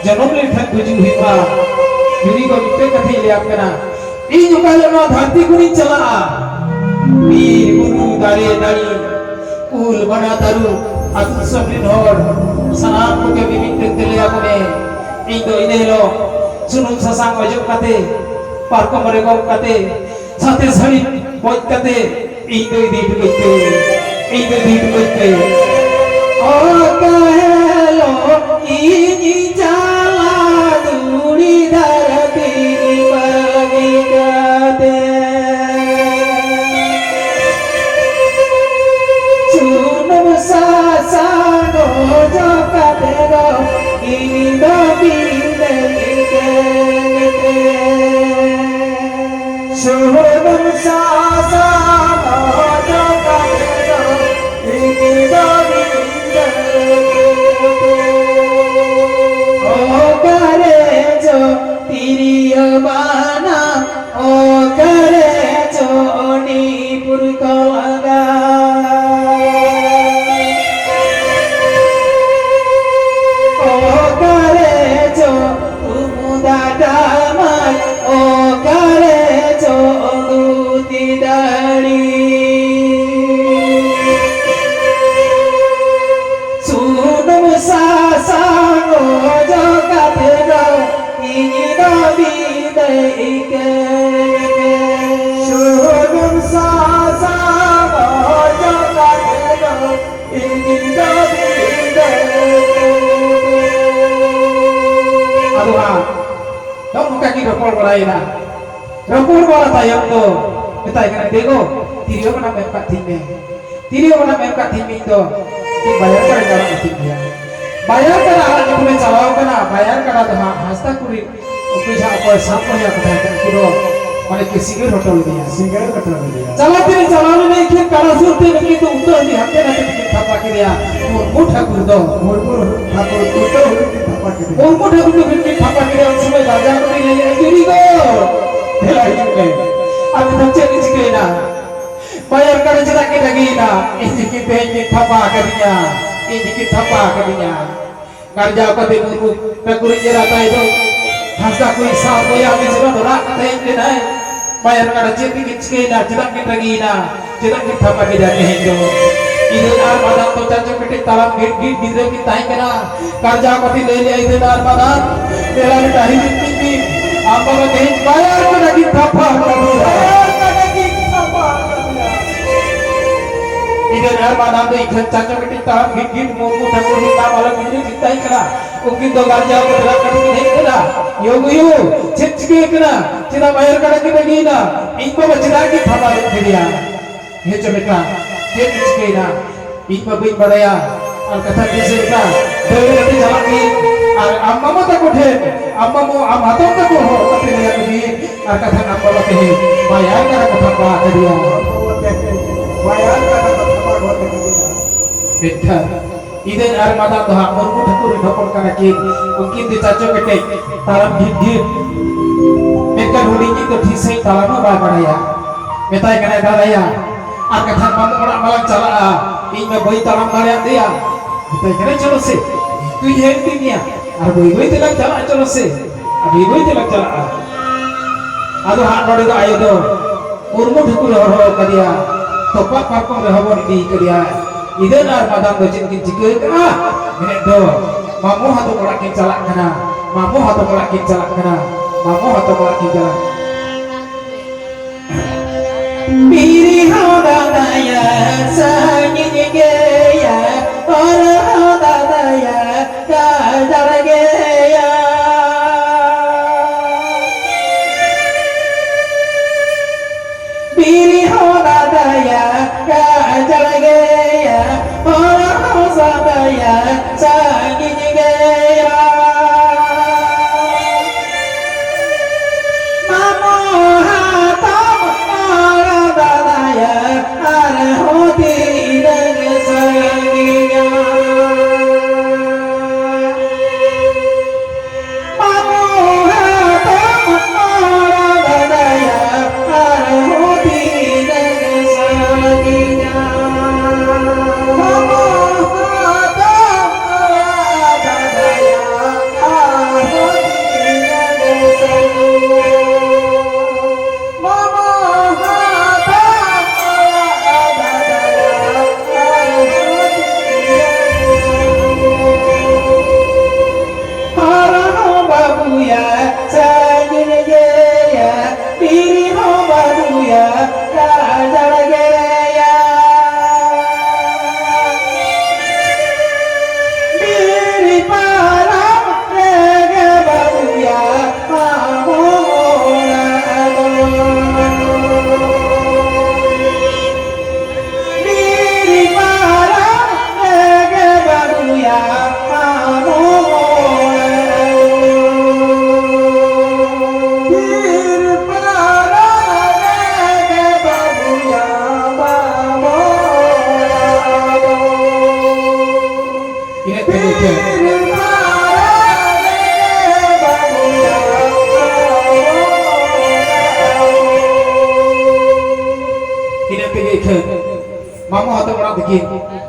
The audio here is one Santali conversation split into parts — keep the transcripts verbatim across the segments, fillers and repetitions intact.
ᱡᱚᱱᱚᱢ ᱞᱮᱱᱠᱷᱟᱱ ᱜᱩᱡᱩᱜ ᱦᱩᱭᱩᱜᱼᱟ᱾ ᱡᱩᱫᱤ ᱠᱚ ᱢᱤᱫᱴᱮᱱ ᱠᱟᱛᱷᱟᱧ ᱞᱟᱹᱭᱟᱢ ᱠᱟᱱᱟ, ᱤᱧ ᱚᱠᱟ ᱦᱤᱞᱳᱜ ᱱᱚᱣᱟ ᱫᱷᱟᱹᱨᱛᱤ ᱠᱷᱚᱱᱤᱧ ᱪᱟᱞᱟᱜᱼᱟ, ᱵᱤᱨ ᱵᱩᱨᱩ ᱫᱟᱨᱮ ᱱᱟᱹᱲᱤ, ᱩᱞ ᱵᱟᱱᱟ ᱛᱟᱹᱨᱩᱵ, ᱟᱹᱛᱩ ᱫᱤᱥᱚᱢ ᱨᱤᱱ ᱦᱚᱲ, ᱥᱟᱱᱟᱢ ᱠᱚᱜᱮ ᱢᱤᱢᱤᱫ ᱛᱮ ᱞᱟᱹᱭ ᱟᱠᱚ ᱢᱮ, ᱤᱧ ᱫᱚ ᱤᱱᱟᱹ ᱦᱤᱞᱳᱜ ᱥᱩᱱᱩᱢ ᱥᱟᱥᱟᱝ ᱚᱡᱚᱜ ᱠᱟᱛᱮ, ᱯᱟᱨᱠᱚᱢ ᱨᱮ ᱜᱚᱜ ᱠᱟᱛᱮ, ᱥᱟᱛᱮ ᱥᱟᱹᱲᱤ ᱵᱚᱡ ᱠᱟᱛᱮ, ᱤᱧ ᱫᱚ ᱤᱫᱤ ᱦᱚᱴᱚ ᱠᱟᱹᱧ ᱯᱮ, ᱤᱧ ᱫᱚ ᱤᱫᱤ ᱦᱚᱴᱚ ᱠᱟᱹᱧ ᱯᱮ᱾ ᱚᱠᱟ ᱦᱤᱞᱳᱜ ᱤᱧ ᱪᱟᱞᱟᱜ ᱫᱷᱩᱲᱤ ᱫᱷᱟᱹᱨᱛᱤ ᱵᱟᱹᱜᱤ ᱠᱟᱛᱮ᱾ ᱥᱩᱱᱩᱢ ᱥᱟᱥᱟᱝ ᱚᱡᱚᱜ ᱠᱟᱛᱮ ᱫᱚ ᱤᱧ ᱫᱚ ᱵᱤᱫᱟᱹᱭ ᱠᱟᱹᱧ ᱯᱮ᱾ ᱥᱩᱱᱩᱢ ᱥᱟᱥᱟᱝ ᱚᱡᱚᱜ ᱠᱟᱛᱮ ᱫᱚ ᱤᱧ ᱫᱚ ᱵᱤᱫᱟᱹᱭ ᱠᱟᱹᱧ ᱯᱮ᱾ ᱚᱠᱟᱨᱮ ᱪᱚ ᱛᱤᱨᱭᱳ ᱵᱟᱱᱟᱢ, ᱚᱠᱟᱨᱮ ᱪᱚ ᱩᱱᱤ ᱯᱩᱨᱠᱷᱟᱹ ᱞᱟᱸᱜᱟ᱾ ᱚᱠᱟᱨᱮ ᱪᱚ ᱠᱩᱢᱩᱫᱟ ᱴᱟᱢᱟᱠ, ᱚᱠᱟᱨᱮ ᱪᱚ ᱫᱷᱩᱛᱤ ᱫᱟᱲᱤ᱾ ᱥᱩᱱᱩᱢ ᱥᱟᱥᱟᱝ ᱚᱡᱚᱜ ᱠᱟᱛᱮ ᱫᱚ ᱤᱧ ᱫᱚ ᱵᱤᱫᱟᱹᱭ ᱠᱟᱹᱧ ᱯᱮ᱾ ᱥᱩᱱᱩᱢ ᱥᱟᱥᱟᱝ ᱚᱡᱚᱜ ᱠᱟᱛᱮ ᱫᱚ ᱤᱧ ᱫᱚ ᱵᱤᱫᱟᱹᱭ ᱠᱟᱹᱧ ᱯᱮ᱾ ᱟᱫᱚ ᱦᱟᱸᱜ ᱱᱚᱜᱼᱚ ᱱᱚᱝᱠᱟ ᱠᱤᱱ ᱨᱚᱯᱚᱲ ᱵᱟᱲᱟᱭᱮᱱᱟ᱾ ᱨᱚᱯᱚᱲ ᱵᱟᱲᱟ ᱛᱟᱭᱚᱢ ᱫᱚ ᱢᱮᱛᱟᱭ ᱠᱟᱱᱟ, "ᱫᱮᱜᱚ, ᱛᱤᱨᱭᱳ ᱵᱟᱱᱟᱢ ᱮᱢ ᱠᱟᱜ ᱛᱤᱧ ᱢᱮ, ᱛᱤᱨᱭᱳ ᱵᱟᱱᱟᱢ ᱮᱢ ᱠᱟᱜ ᱛᱤᱧ ᱢᱮ, ᱤᱧ ᱫᱚ ᱵᱟᱡᱟᱨ ᱠᱟᱨᱮ ᱪᱟᱞᱟᱜ ᱠᱟᱹᱴᱤᱡ ᱜᱮᱭᱟ᱾" ᱵᱟᱡᱟᱨ ᱠᱟᱨᱮ ᱟᱨ ᱡᱚᱠᱷᱚᱱᱮ ᱪᱟᱞᱟᱣ ᱠᱟᱱᱟ, ᱵᱟᱡᱟᱨ ᱠᱟᱨᱮ ᱫᱚ ᱦᱟᱸᱜ ᱦᱟᱸᱥᱫᱟ ᱠᱩᱲᱤ ᱩᱱᱠᱩ ᱡᱟᱦᱟᱸ ᱚᱠᱚᱭ ᱥᱟᱵ ᱵᱚᱭᱦᱟ ᱠᱚ ᱛᱟᱦᱮᱸ ᱠᱟᱱᱟ, ᱩᱱᱠᱩ ᱫᱚ ᱢᱟᱱᱮ ᱠᱤ ᱥᱤᱸᱜᱟᱹᱲ ᱦᱚᱴᱚ ᱞᱮᱫᱮᱭᱟ᱾ ᱥᱤᱸᱜᱟᱹᱲ ᱦᱚᱴᱚ ᱞᱮᱫᱮᱭᱟ᱾ ᱪᱟᱞᱟᱣ ᱛᱮ ᱪᱟᱞᱟᱣ ᱞᱮᱱᱟᱭ, ᱮᱱᱠᱷᱟᱱ ᱠᱟᱰᱟ ᱥᱩᱨ ᱛᱮ ᱱᱩᱠᱤᱱ ᱫᱚ ᱩᱛᱟᱹ ᱟᱹᱰᱤ ᱦᱟᱱᱛᱮ ᱱᱟᱛᱮ ᱛᱮᱠᱤᱱ ᱛᱷᱟᱯᱟ ᱠᱮᱫᱮᱭᱟ᱾ ᱢᱩᱨᱢᱩ ᱴᱷᱟᱹᱠᱩᱨ ᱫᱚ᱾ ᱢᱩᱨᱢᱩ ᱴᱷᱟᱹᱠᱩᱨ ᱩᱛᱟᱹ ᱦᱩᱲᱩ ᱠᱤᱱ ᱛᱷᱟᱯᱟ ᱠᱮᱫᱮᱭᱟ᱾ ᱢᱩᱨᱢᱩ ᱴᱷᱟᱹᱠᱩᱨ ᱫᱚ ᱠᱤᱱ ᱛᱷᱟᱯᱟ ᱠᱮᱫᱮᱭᱟ᱾ ᱩᱱ ᱥᱚᱢᱚᱭ ᱨᱟᱡᱟ ᱠᱚ ᱞᱟᱹᱭ ᱮᱫᱼᱟ, "ᱡᱩᱨᱤ ᱜᱚ, ᱫᱮᱞᱟ ᱦᱤᱡᱩᱜ ᱢᱮ, ᱟᱫᱚ ᱪᱮᱫ ᱮ ᱪᱤᱠᱟᱹᱭᱮᱱᱟ? ᱵᱟᱭᱟᱨ ᱠᱟᱨᱮ ᱪᱮᱫᱟᱜ ᱠᱤᱱ ᱨᱟᱹᱜᱤᱭᱮᱱᱟ? ᱤᱧ ᱜᱮᱠᱤᱱ ᱛᱮᱦᱮᱧ ᱠᱤᱱ ᱛᱷᱟᱯᱟ ᱟᱠᱟᱫᱤᱧᱟ, ᱤᱧ ᱜᱮᱠᱤᱱ ᱛᱷᱟᱯᱟ ᱟᱠᱟᱫᱤᱧᱟ᱾" ᱠᱟᱨᱡᱟᱣ ᱠᱟᱛᱮ ᱢᱩᱨᱢᱩ ᱴᱷᱟᱹᱠᱩᱨᱤᱡ ᱮᱨᱟ ᱛᱟᱭ ᱫᱚ ᱦᱟᱸᱥᱫᱟ ᱠᱩᱲᱤ ᱥᱟᱶ ᱵᱚᱭᱦᱟ ᱢᱤᱥᱨᱟ ᱫᱚ ᱨᱟᱜ ᱠᱟᱛᱮ ᱦᱮᱡ ᱞᱮᱱᱟᱭ᱾ ᱢᱟᱭᱟᱨ ᱜᱟᱰᱟ, ᱪᱮᱫ ᱜᱮ ᱪᱤᱠᱟᱹᱭᱮᱱᱟ? ᱪᱮᱫᱟᱜ ᱜᱮ ᱨᱟᱹᱜᱤᱭᱮᱱᱟ? ᱪᱮᱫᱟᱜ ᱜᱮ ᱛᱷᱟᱯᱟ ᱠᱮᱫᱮᱭᱟ ᱛᱮᱦᱮᱧ ᱫᱚ? ᱤᱫᱟᱹᱱ ᱟᱨ ᱢᱟᱫᱟᱱ ᱫᱚ ᱪᱟᱪᱚ ᱠᱮᱴᱮᱡ ᱛᱟᱲᱟᱢ ᱜᱤᱫ ᱜᱤᱫ ᱜᱤᱫᱽᱨᱟᱹ ᱠᱤᱱ ᱛᱟᱦᱮᱸ ᱠᱟᱱᱟ᱾ ᱠᱟᱨᱡᱟᱣ ᱠᱟᱛᱮ ᱞᱟᱹᱭ ᱞᱮᱜᱼᱟ, ᱤᱫᱟᱹᱱ ᱟᱨ ᱢᱟᱫᱟᱱ, ᱫᱮᱞᱟ ᱵᱮᱴᱟ, ᱦᱤᱡᱩᱜ ᱯᱮ, ᱟᱢ ᱵᱟᱵᱟ ᱛᱮᱦᱮᱧ ᱢᱟᱭᱟᱨ ᱜᱟᱰᱟ ᱠᱤᱱ ᱛᱷᱟᱯᱟ ᱟᱠᱟᱫᱮᱭᱟ᱾ ᱢᱟᱭᱟᱨ ᱜᱟᱰᱟ ᱠᱤᱱ ᱛᱷᱟᱯᱟ ᱟᱠᱟᱫᱮᱭᱟ᱾ ᱤᱫᱟᱹᱱ ᱟᱨ ᱢᱟᱫᱟᱱ ᱫᱚ ᱤᱠᱷᱟᱹᱱ ᱪᱟᱪᱚ ᱠᱮᱴᱮᱡ ᱛᱟᱲᱟᱢ ᱜᱤᱫ ᱜᱤᱫ ᱢᱩᱨᱢᱩ ᱴᱷᱟᱹᱠᱩᱨ ᱨᱤᱱ ᱱᱟᱢ ᱟᱞᱚ ᱜᱤᱫᱽᱨᱟᱹ ᱠᱤᱱ ᱛᱟᱦᱮᱸ ᱠᱟᱱᱟ᱾ ᱩᱱᱠᱤᱱ ᱫᱚ ᱜᱟᱨᱡᱟᱣ ᱠᱚ ᱫᱟᱨᱟᱢ ᱠᱟᱛᱮ ᱠᱤᱱ ᱦᱮᱡ ᱠᱟᱱᱟ᱾ ᱭᱳ ᱜᱳᱭᱳ, ᱪᱮᱫ ᱪᱤᱠᱟᱹ ᱠᱟᱱᱟ? ᱪᱮᱫᱟᱜ ᱢᱟᱭᱟᱨ ᱜᱟᱰᱟ ᱠᱤᱱ ᱨᱟᱹᱜᱤᱭᱮᱱᱟ? ᱤᱧ ᱵᱟᱵᱟ ᱪᱮᱫᱟᱜ ᱠᱤᱱ ᱛᱷᱟᱯᱟ ᱞᱮᱫ ᱠᱮᱫᱮᱭᱟ? ᱦᱮᱸ ᱪᱚ ᱵᱮᱴᱟ, ᱪᱮᱫ ᱪᱤᱠᱟᱹᱭᱮᱱᱟ? ᱤᱧ ᱢᱟ ᱵᱟᱹᱧ ᱵᱟᱲᱟᱭᱟ᱾ ᱟᱨ ᱠᱟᱛᱷᱟ ᱫᱤᱥᱟᱹᱭᱮᱫᱟ, ᱫᱟᱹᱲ ᱠᱟᱛᱮ ᱪᱟᱞᱟᱜ ᱢᱮ ᱟᱨ ᱟᱢ ᱢᱟᱢᱟ ᱛᱟᱠᱚ ᱴᱷᱮᱱ, ᱟᱢ ᱢᱟᱢᱚ, ᱟᱢ ᱦᱟᱛᱚᱢ ᱛᱟᱠᱚ ᱦᱚᱦᱚ ᱠᱟᱛᱮ ᱞᱟᱹᱭ ᱟᱠᱚ ᱢᱮ᱾ ᱟᱨ ᱠᱟᱛᱷᱟ ᱟᱢ ᱵᱟᱵᱟ ᱛᱮᱦᱮᱧ ᱢᱟᱭᱟᱨ ᱜᱟᱰᱟ ᱠᱚ ᱛᱷᱟᱯᱟ ᱟᱠᱟᱫᱮᱭᱟ᱾ ᱢᱟᱭᱟᱨ ᱜᱟᱰᱟ ᱠᱚ ᱛᱷᱟᱯᱟ ᱜᱚᱫ ᱟᱠᱟᱫᱮᱭᱟ᱾ ᱢᱮᱱᱠᱷᱟᱱ ᱤᱫᱟᱹᱱ ᱟᱨ ᱢᱟᱫᱟᱱ ᱫᱚ ᱦᱟᱸᱜ ᱢᱩᱨᱢᱩ ᱴᱷᱟᱹᱠᱩᱨ ᱨᱤᱱ ᱦᱚᱯᱚᱱ ᱠᱟᱱᱟ ᱠᱤᱱ, ᱩᱱᱠᱤᱱ ᱫᱚ ᱪᱟᱪᱚ ᱠᱮᱴᱮᱡ, ᱛᱟᱲᱟᱢ ᱰᱷᱤᱯ ᱰᱷᱤᱯ᱾ ᱢᱮᱱᱠᱷᱟᱱ ᱦᱩᱰᱤᱧᱤᱡ ᱫᱚ ᱴᱷᱤᱠ ᱥᱟᱺᱦᱤᱡ ᱛᱟᱲᱟᱢ ᱦᱚᱸ ᱵᱟᱭ ᱵᱟᱲᱟᱭᱟ᱾ ᱢᱮᱛᱟᱭ ᱠᱟᱱᱟᱭ, ᱫᱟᱫᱟᱭᱟ, ᱟᱨ ᱠᱟᱛᱷᱟ ᱢᱟᱢᱚ ᱚᱲᱟᱜ ᱢᱟᱞᱟᱝ ᱪᱟᱞᱟᱜᱼᱟ, ᱤᱧ ᱢᱟ ᱵᱟᱹᱧ ᱛᱟᱲᱟᱢ ᱫᱟᱲᱮᱭᱟᱜ ᱫᱚᱭᱟ᱾ ᱢᱮᱛᱟᱭ ᱠᱟᱱᱟᱭ, ᱪᱚᱞᱚ ᱥᱮ, ᱤᱧ ᱫᱩᱧ ᱦᱮᱡ ᱤᱫᱤ ᱢᱮᱭᱟ, ᱟᱨ ᱵᱟᱹᱭ ᱵᱟᱹᱭ ᱛᱮᱞᱟᱝ ᱪᱟᱞᱟᱜᱼᱟ, ᱪᱚᱞᱚ ᱥᱮ, ᱟᱨ ᱵᱟᱹᱭ ᱵᱟᱹᱭ ᱛᱮᱞᱟᱝ ᱪᱟᱞᱟᱜᱼᱟ᱾ ᱟᱫᱚ ᱦᱟᱸᱜ ᱱᱚᱰᱮ ᱫᱚ ᱟᱭᱳ ᱫᱚ ᱢᱩᱨᱢᱩ ᱴᱷᱟᱹᱠᱩᱨ ᱮ ᱦᱚᱦᱚ ᱟᱠᱟᱫᱮᱭᱟ, ᱛᱚᱯᱟᱜ ᱯᱟᱨᱠᱚᱢ ᱨᱮ ᱦᱚᱵᱚᱨ ᱤᱫᱤ ᱠᱟᱫᱮᱭᱟᱭ᱾ ᱤᱫᱟᱹᱱ ᱟᱨ ᱢᱟᱫᱟᱱ ᱫᱚ ᱪᱮᱫ ᱠᱤᱱ ᱪᱤᱠᱟᱹ ᱠᱟᱜᱼᱟ? ᱢᱮᱱᱮᱫ ᱫᱚ, ᱢᱟᱢᱚ ᱦᱟᱛᱚᱢ ᱚᱲᱟᱜ ᱠᱤᱱ ᱪᱟᱞᱟᱜ ᱠᱟᱱᱟ, ᱢᱟᱢᱚ ᱦᱟᱛᱚᱢ ᱚᱲᱟᱜ ᱠᱤᱱ ᱪᱟᱞᱟᱜ ᱠᱟᱱᱟ, ᱢᱟᱢᱚ ᱦᱟᱛᱚᱢ ᱚᱲᱟᱜ ᱠᱤᱱ ᱪᱟᱞᱟᱜ ᱠᱟᱱᱟ᱾ ᱵᱤᱨᱤ ᱦᱚᱸ ᱫᱟᱫᱟᱭᱟ ᱥᱟᱺᱜᱤᱧ ᱜᱮᱭᱟ, ᱦᱚᱨ ᱦᱚᱸ ᱫᱟᱫᱟᱭᱟ ᱜᱟᱡᱟᱲ ᱜᱮᱭᱟ᱾ ᱵᱤᱨ ᱦᱚᱸ ᱫᱟᱫᱟᱭᱟ ᱜᱟᱡᱟᱲ ᱜᱮᱭᱟ, ᱦᱚᱨ ᱦᱚᱸ ᱥᱟᱫᱟᱭᱟ ᱥᱟᱺᱜᱤᱧ ᱜᱮᱭᱟ᱾ ᱢᱟᱢᱚ ᱦᱟᱛᱚᱢ ᱚᱲᱟᱜ ᱫᱟᱫᱟᱭᱟ ᱟᱨᱦᱚᱸ ᱛᱤᱱᱟᱹᱜ ᱥᱟᱺᱜᱤᱧᱟ᱾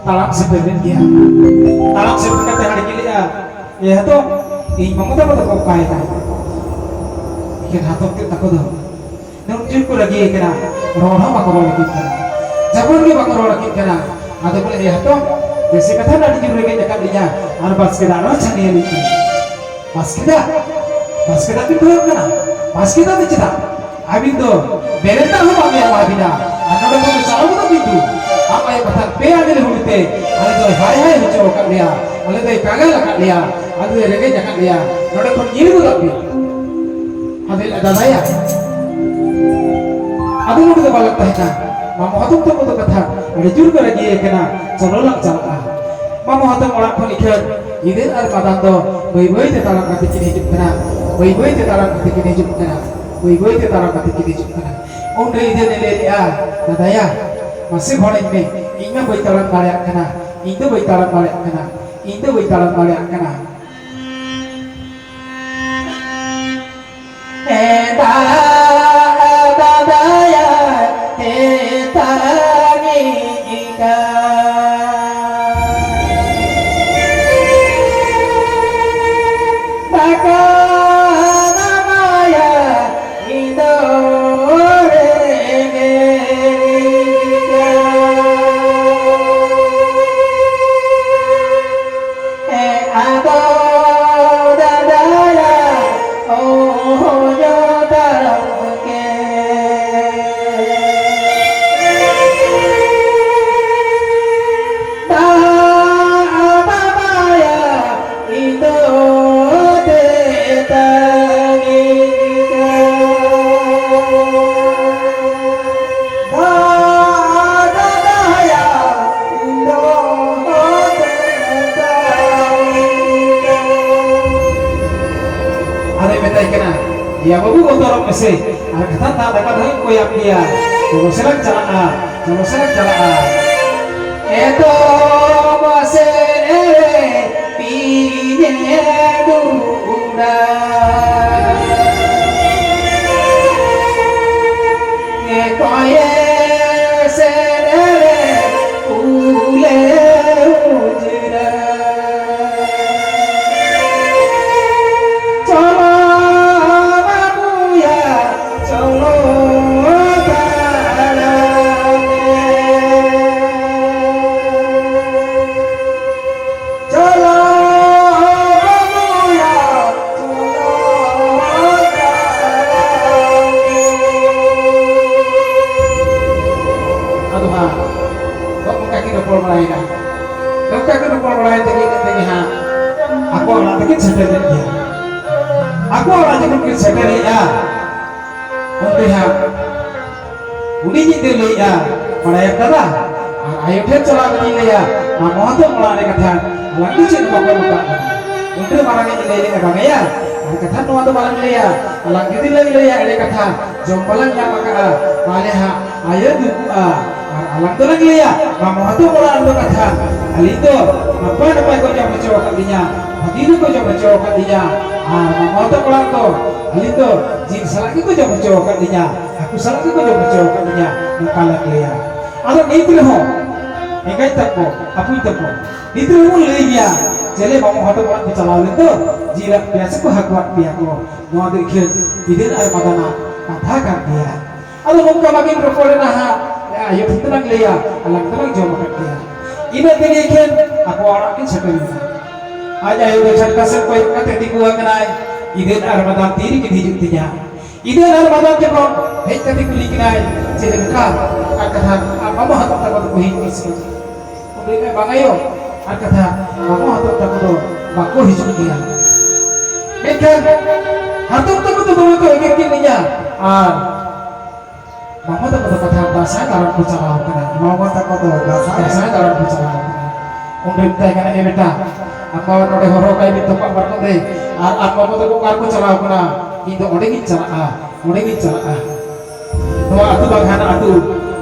ᱛᱟᱲᱟᱢ ᱥᱮᱴᱮᱨ ᱞᱮᱱ ᱜᱮᱭᱟ᱾ ᱛᱟᱲᱟᱢ ᱥᱮᱴᱮᱨ ᱠᱟᱛᱮ ᱦᱟᱹᱰᱤ ᱠᱤᱱ ᱞᱟᱹᱭᱟ, "ᱮ ᱦᱟᱛᱚᱢ, ᱤᱧ ᱢᱟᱢᱚ ᱛᱟᱠᱚ ᱫᱚᱠᱚ ᱚᱠᱟᱭᱮᱱᱟ?" ᱮᱠᱮᱱ ᱦᱟᱛᱚᱢ ᱛᱮᱫ ᱛᱟᱠᱚ ᱫᱚ ᱱᱩᱱ ᱡᱳᱨ ᱠᱚ ᱨᱟᱹᱜᱤ ᱟᱠᱟᱱᱟ, ᱨᱚᱲ ᱦᱚᱸ ᱵᱟᱠᱚ ᱨᱚᱲ ᱞᱟᱹᱜᱤᱫ ᱠᱟᱱᱟ, ᱡᱟᱵᱚᱱ ᱜᱮ ᱵᱟᱠᱚ ᱨᱚᱲ ᱞᱟᱹᱜᱤᱫ ᱠᱟᱱᱟ᱾ ᱟᱫᱚ ᱠᱚ ᱞᱟᱹᱭᱟ, "ᱦᱟᱛᱚᱢ, ᱵᱮᱥᱤ ᱠᱟᱛᱷᱟ ᱟᱹᱰᱤ ᱡᱳᱨ ᱨᱮᱸᱜᱮᱡ ᱟᱠᱟᱫ ᱞᱤᱧᱟ, ᱟᱨ ᱵᱟᱥᱠᱮ ᱫᱟᱜ ᱦᱚᱸ ᱪᱷᱟᱹᱱᱤᱭᱟᱹᱞᱤᱧ ᱠᱟᱱᱟ, ᱵᱟᱥᱠᱮ ᱫᱟᱜ, ᱵᱟᱥᱠᱮ ᱫᱟᱜ ᱵᱤᱱ ᱠᱷᱚᱡᱚᱜ ᱠᱟᱱᱟ, ᱵᱟᱥᱠᱮ ᱫᱟᱜ ᱫᱚ ᱪᱮᱫᱟᱜ? ᱟᱹᱵᱤᱱ ᱫᱚ ᱵᱮᱨᱮᱞ ᱫᱟᱜ ᱦᱚᱸ ᱵᱟᱝ ᱮᱢᱟ ᱵᱤᱱᱟ, ᱟᱨ ᱱᱚᱰᱮ ᱠᱷᱚᱱ ᱫᱚ ᱪᱟᱞᱟᱣ ᱜᱚᱫᱚᱜ ᱵᱤᱱ ᱫᱩ᱾ ᱟᱢ ᱟᱭᱳ ᱠᱟᱛᱷᱟ ᱯᱮ ᱟᱸᱡᱮ ᱦᱩᱲᱩ ᱛᱮ ᱟᱞᱮ ᱫᱚᱭ ᱦᱟᱭ ᱦᱟᱭ ᱦᱚᱪᱚ ᱟᱠᱟᱫ ᱞᱮᱭᱟ, ᱟᱞᱮ ᱫᱚᱭ ᱠᱟᱸᱜᱟᱞ ᱟᱠᱟᱫ ᱞᱮᱭᱟ, ᱟᱞᱮ ᱫᱚᱭ ᱨᱮᱸᱜᱮᱡ ᱟᱠᱟᱫ ᱞᱮᱭᱟ, ᱱᱚᱰᱮ ᱠᱷᱚᱱ ᱧᱤᱨ ᱜᱚᱫᱚᱜ ᱵᱤᱱ᱾" ᱟᱫᱚᱭ ᱞᱟᱹᱭᱟ, "ᱫᱟᱫᱟᱭᱟ, ᱟᱫᱚ ᱱᱚᱰᱮ ᱫᱚ ᱵᱟᱞᱟᱝ ᱛᱟᱦᱮᱱᱟ, ᱢᱟᱢᱚ ᱦᱟᱛᱚᱢ ᱛᱟᱠᱚ ᱫᱚ ᱠᱟᱛᱷᱟ ᱟᱹᱰᱤ ᱡᱳᱨ ᱠᱚ ᱨᱟᱹᱜᱤ ᱟᱠᱟᱱᱟ, ᱪᱚᱞᱚ ᱞᱟᱝ ᱪᱟᱞᱟᱜᱼᱟ᱾" ᱢᱟᱢᱚ ᱦᱟᱛᱚᱢ ᱚᱲᱟᱜ ᱠᱷᱚᱱ ᱤᱠᱷᱟᱹᱱ ᱜᱤᱫᱟᱹᱨ ᱟᱨ ᱢᱟᱫᱟᱢ ᱫᱚ ᱵᱟᱹᱭ ᱵᱟᱹᱭ ᱛᱮ ᱛᱟᱲᱟᱢ ᱠᱟᱛᱮ ᱠᱤᱱ ᱦᱤᱡᱩᱜ ᱠᱟᱱᱟ, ᱵᱟᱹᱭ ᱵᱟᱹᱭ ᱛᱮ ᱛᱟᱲᱟᱢ ᱠᱟᱛᱮ ᱠᱤᱱ ᱦᱤᱡᱩᱜ ᱠᱟᱱᱟ, ᱵᱟᱹᱭ ᱵᱟᱹᱭ ᱛᱮ ᱛᱟᱲᱟᱢ ᱠᱟᱛᱮ ᱠᱤᱱ ᱦᱤᱡᱩᱜ ᱠᱟᱱᱟ᱾ ᱩᱱᱨᱮ ᱤᱫᱟᱹᱱ ᱮ ᱞᱟᱹᱭ ᱞᱮᱜᱼᱟ, "ᱫᱟᱫᱟᱭᱟ, ᱢᱟᱥᱮ ᱜᱚᱲᱚᱧ ᱢᱮ, ᱤᱧ ᱢᱟ ᱵᱟᱹᱧ ᱛᱟᱲᱟᱢ ᱫᱟᱲᱮᱭᱟᱜ ᱠᱟᱱᱟ, ᱤᱧ ᱫᱚ ᱵᱟᱹᱧ ᱛᱟᱲᱟᱢ ᱫᱟᱲᱮᱭᱟᱜ ᱠᱟᱱᱟ, ᱤᱧ ᱫᱚ ᱵᱟᱹᱧ ᱛᱟᱲᱟᱢ ᱫᱟᱲᱮᱭᱟᱜ ᱠᱟᱱᱟ᱾" ᱮ ᱫᱟ-, ᱫᱟᱫᱟᱭᱟ, ᱛᱮᱛᱟᱝᱤᱧ ᱠᱟᱱ᱾ ᱫᱟᱠᱟ ᱫᱟᱫᱟᱭᱟ, ᱤᱧ ᱫᱚ ᱨᱮᱸᱜᱮᱡ ᱜᱮᱭᱟ᱾ ᱮ ᱟᱫᱚ ᱫᱟᱫᱟᱭᱟ, ᱚᱦᱚᱧ ᱛᱟᱲᱟᱢ ᱠᱮ᱾ ᱫᱟᱜ ᱫᱟᱫᱟᱭᱟ, ᱤᱧ ᱫᱚ ᱛᱮᱛᱟᱝᱤᱧ ᱠᱟᱱ᱾ ᱫᱟᱜ ᱫᱟᱫᱟᱭᱟ, ᱤᱧ ᱫᱚ ᱛᱮᱛᱟᱝᱤᱧ ᱠᱟᱱ᱾ ᱟᱫᱚᱭ ᱢᱮᱛᱟᱭ ᱠᱟᱱᱟ, "ᱭᱟ ᱵᱟᱹᱵᱩ, ᱵᱚᱛᱚᱨᱚᱜ ᱢᱮᱥᱮ, ᱟᱨ ᱠᱟᱛᱷᱟ ᱫᱟᱜ ᱫᱟᱠᱟ ᱫᱚ ᱦᱟᱸᱜ ᱠᱚᱭᱟᱢ ᱜᱮᱭᱟ, ᱪᱚᱞᱚ ᱥᱮᱞᱟᱝ ᱪᱟᱞᱟᱜᱼᱟ, ᱪᱚᱞᱚ ᱥᱮᱞᱟᱝ ᱪᱟᱞᱟᱜᱼᱟ᱾" ᱮᱛᱚᱢ ᱥᱮᱫ ᱨᱮ ᱵᱤᱧᱮ ᱫᱩᱲᱩᱵ ᱮᱱᱟ᱾ ᱠᱚᱭᱮ ᱥᱮᱫ ᱨᱮ ᱩᱞᱮ ᱥᱮᱴᱮᱨᱮᱫ ᱜᱮᱭᱟ᱾ ᱟᱠᱚ ᱚᱲᱟᱜ ᱡᱚᱠᱷᱚᱱ ᱠᱤᱱ ᱥᱮᱴᱮᱨᱮᱜᱼᱟ, ᱚᱸᱰᱮ ᱦᱟᱸᱜ ᱩᱱᱤ ᱧᱤᱫᱟᱹ ᱞᱟᱹᱭᱮᱜᱼᱟ, ᱵᱟᱲᱟᱭᱟᱢ ᱫᱟᱫᱟ, ᱟᱨ ᱟᱭᱳ ᱴᱷᱮᱱ ᱪᱟᱞᱟᱣ ᱠᱟᱛᱮᱧ ᱞᱟᱹᱭᱟ, ᱢᱟᱢᱚ ᱦᱟᱛᱚᱢ ᱚᱲᱟᱜ ᱨᱮ ᱠᱟᱛᱷᱟ ᱟᱞᱟᱝ ᱫᱚ ᱪᱮᱫ ᱦᱚᱸ ᱵᱟᱠᱚ ᱢᱮᱛᱟᱜ ᱞᱟᱝᱟ᱾ ᱩᱱᱨᱮ ᱢᱟᱨᱟᱝ ᱤᱧ ᱞᱟᱹᱭ ᱞᱮᱜᱼᱟ, ᱵᱟᱝᱭᱟ, ᱟᱨ ᱠᱟᱛᱷᱟ ᱱᱚᱣᱟ ᱫᱚ ᱵᱟᱞᱟᱝ ᱞᱟᱹᱭᱟ, ᱟᱞᱟᱝ ᱡᱩᱫᱤ ᱞᱟᱝ ᱞᱟᱹᱭᱟ ᱮᱲᱮ ᱠᱟᱛᱷᱟ, ᱡᱚᱢ ᱵᱟᱞᱟᱝ ᱧᱟᱢ ᱟᱠᱟᱫᱼᱟ, ᱛᱟᱦᱞᱮ ᱦᱟᱸᱜ ᱟᱭᱳ ᱫᱩᱠᱩᱜᱼᱟ᱾ ᱟᱨ ᱟᱞᱟᱝ ᱫᱚᱞᱟᱝ ᱞᱟᱹᱭᱟ, ᱢᱟᱢᱚ ᱦᱟᱛᱚᱢ ᱚᱲᱟᱜ ᱨᱮᱫᱚ ᱠᱟᱛᱷᱟ ᱟᱹᱞᱤᱧ ᱫᱚ ᱱᱟᱯᱟᱭ ᱱᱟᱯᱟᱭ ᱠᱚ ᱡᱚᱢ ᱦᱚᱪᱚ ᱟᱠᱟᱫ ᱞᱤᱧᱟ, ᱵᱷᱟᱹᱜᱤ ᱜᱮᱠᱚ ᱡᱚᱢ ᱦᱚᱪᱚ ᱟᱠᱟᱫ ᱞᱤᱧᱟ᱾ ᱟᱨ ᱢᱟᱢᱚ ᱦᱟᱛᱚᱢ ᱚᱲᱟᱜ ᱨᱮᱫᱚ ᱟᱹᱞᱤᱧ ᱫᱚ ᱡᱤᱞ ᱥᱟᱞᱟᱜ ᱜᱮᱠᱚ ᱡᱚᱢ ᱦᱚᱪᱚ ᱟᱠᱟᱫ ᱞᱤᱧᱟ, ᱦᱟᱹᱠᱩ ᱥᱟᱞᱟᱜ ᱜᱮᱠᱚ ᱡᱚᱢ ᱦᱚᱪᱚ ᱟᱠᱟᱫ ᱞᱤᱧᱟ, ᱱᱚᱝᱠᱟ ᱞᱟᱝ ᱞᱟᱹᱭᱟ᱾ ᱟᱫᱚ ᱱᱤᱛ ᱨᱮᱦᱚᱸ ᱮᱸᱜᱟᱭ ᱛᱟᱠᱚ, ᱟᱹᱯᱩᱭ ᱛᱟᱠᱚ, ᱱᱤᱛ ᱨᱮᱦᱚᱸ ᱵᱚᱱ ᱞᱟᱹᱭ ᱜᱮᱭᱟ, ᱪᱮᱞᱮ ᱢᱟᱢᱚ ᱦᱟᱛᱚᱢ ᱚᱲᱟᱜ ᱠᱚ ᱪᱟᱞᱟᱣ ᱞᱮᱱ ᱫᱚ, ᱡᱤᱞ ᱟᱫ ᱯᱮᱭᱟ ᱥᱮᱠᱚ ᱦᱟᱹᱠᱩ ᱟᱫ ᱯᱮᱭᱟ ᱠᱚ᱾ ᱱᱚᱣᱟ ᱫᱚ ᱮᱠᱷᱮᱱ ᱤᱫᱟᱹᱱ ᱟᱨ ᱢᱟᱫᱟᱱᱟᱜ ᱠᱟᱛᱷᱟ ᱠᱟᱱ ᱜᱮᱭᱟ᱾ ᱟᱫᱚ ᱱᱚᱝᱠᱟ ᱵᱟᱹᱠᱤᱱ ᱨᱚᱯᱚᱲ ᱮᱱᱟ ᱦᱟᱸᱜ, ᱟᱭᱳ ᱴᱷᱮᱱ ᱫᱚᱞᱟᱝ ᱞᱟᱹᱭᱟ, ᱟᱞᱟᱝ ᱫᱚᱞᱟᱝ ᱡᱚᱢ ᱟᱠᱟᱫ ᱜᱮᱭᱟ᱾ ᱤᱱᱟᱹ ᱛᱮᱜᱮ ᱮᱠᱷᱮᱱ ᱟᱠᱚ ᱚᱲᱟᱜ ᱠᱤᱱ ᱥᱮᱴᱮᱨ ᱮᱱᱟ᱾ ᱟᱡ ᱟᱭᱳ ᱫᱚ ᱪᱷᱟᱴᱠᱟ ᱥᱮᱫ ᱠᱚᱭᱚᱜ ᱠᱟᱛᱮ ᱛᱤᱸᱜᱩ ᱟᱠᱟᱱᱟᱭ, ᱤᱫᱟᱹᱱ ᱟᱨ ᱢᱟᱫᱟᱱ ᱛᱤ ᱨᱮᱠᱤᱱ ᱦᱤᱡᱩᱜ ᱛᱤᱧᱟ? ᱤᱫᱟᱹᱱ ᱟᱨ ᱢᱟᱫᱟᱱ ᱡᱚᱠᱷᱚᱱ ᱦᱮᱡ ᱠᱟᱛᱮ ᱠᱩᱞᱤ ᱠᱤᱱᱟᱭ, ᱪᱮᱫ ᱞᱮᱠᱟ ᱟᱨ ᱠᱟᱛᱷᱟ, ᱟᱨ ᱢᱟᱢᱚ ᱦᱟᱛᱚᱢ ᱛᱟᱠᱚ ᱫᱚᱠᱚ ᱦᱮᱡ ᱮᱱᱟ ᱥᱮ ᱵᱟᱝ? ᱩᱱᱤ ᱞᱟᱹᱭ ᱠᱮᱫᱟ, ᱵᱟᱝ ᱟᱭᱳ, ᱟᱨ ᱠᱟᱛᱷᱟ, ᱢᱟᱢᱚ ᱦᱟᱛᱚᱢ ᱛᱟᱠᱚ ᱫᱚ ᱵᱟᱠᱚ ᱦᱤᱡᱩᱜ ᱜᱮᱭᱟ᱾ ᱢᱮᱱᱠᱷᱟᱱ ᱦᱟᱛᱚᱢ ᱛᱟᱠᱚ ᱫᱚ ᱫᱚᱢᱮ ᱠᱚ ᱮᱜᱮᱨ ᱠᱮᱫ ᱞᱤᱧᱟ, ᱟᱨ ᱢᱟᱢᱚ ᱛᱟᱠᱚ ᱫᱚ ᱠᱟᱛᱷᱟ ᱫᱟᱸᱥᱟᱭ ᱫᱟᱬᱟᱱ ᱠᱚ ᱪᱟᱞᱟᱣ ᱠᱟᱱᱟ᱾ ᱢᱟᱢᱚ ᱛᱟᱠᱚ ᱫᱚ ᱫᱟᱸᱥᱟᱭ ᱫᱟᱬᱟᱱ ᱠᱚ ᱪᱟᱞᱟᱣ ᱠᱟᱱᱟ᱾ ᱩᱱᱨᱮ ᱢᱮᱛᱟᱭ ᱠᱟᱱᱟ, ᱮ ᱵᱮᱴᱟ, ᱟᱯᱟ ᱱᱚᱰᱮ ᱦᱚᱨᱦᱚ ᱠᱟᱭ ᱢᱮ ᱛᱚᱯᱟᱜ ᱯᱟᱨᱠᱚᱢ ᱨᱮ, ᱟᱨ ᱟᱢ ᱵᱟᱵᱟ ᱛᱟᱠᱚ ᱚᱠᱟ ᱨᱮᱠᱚ ᱪᱟᱞᱟᱣ ᱠᱟᱱᱟ? ᱤᱧ ᱫᱚ ᱚᱸᱰᱮ ᱜᱤᱧ ᱪᱟᱞᱟᱜᱼᱟ, ᱚᱸᱰᱮ ᱜᱤᱧ ᱪᱟᱞᱟᱜᱼᱟ᱾ ᱱᱚᱣᱟ ᱟᱹᱛᱩ ᱵᱟᱝ ᱦᱟᱱᱟ ᱟᱹᱛᱩ,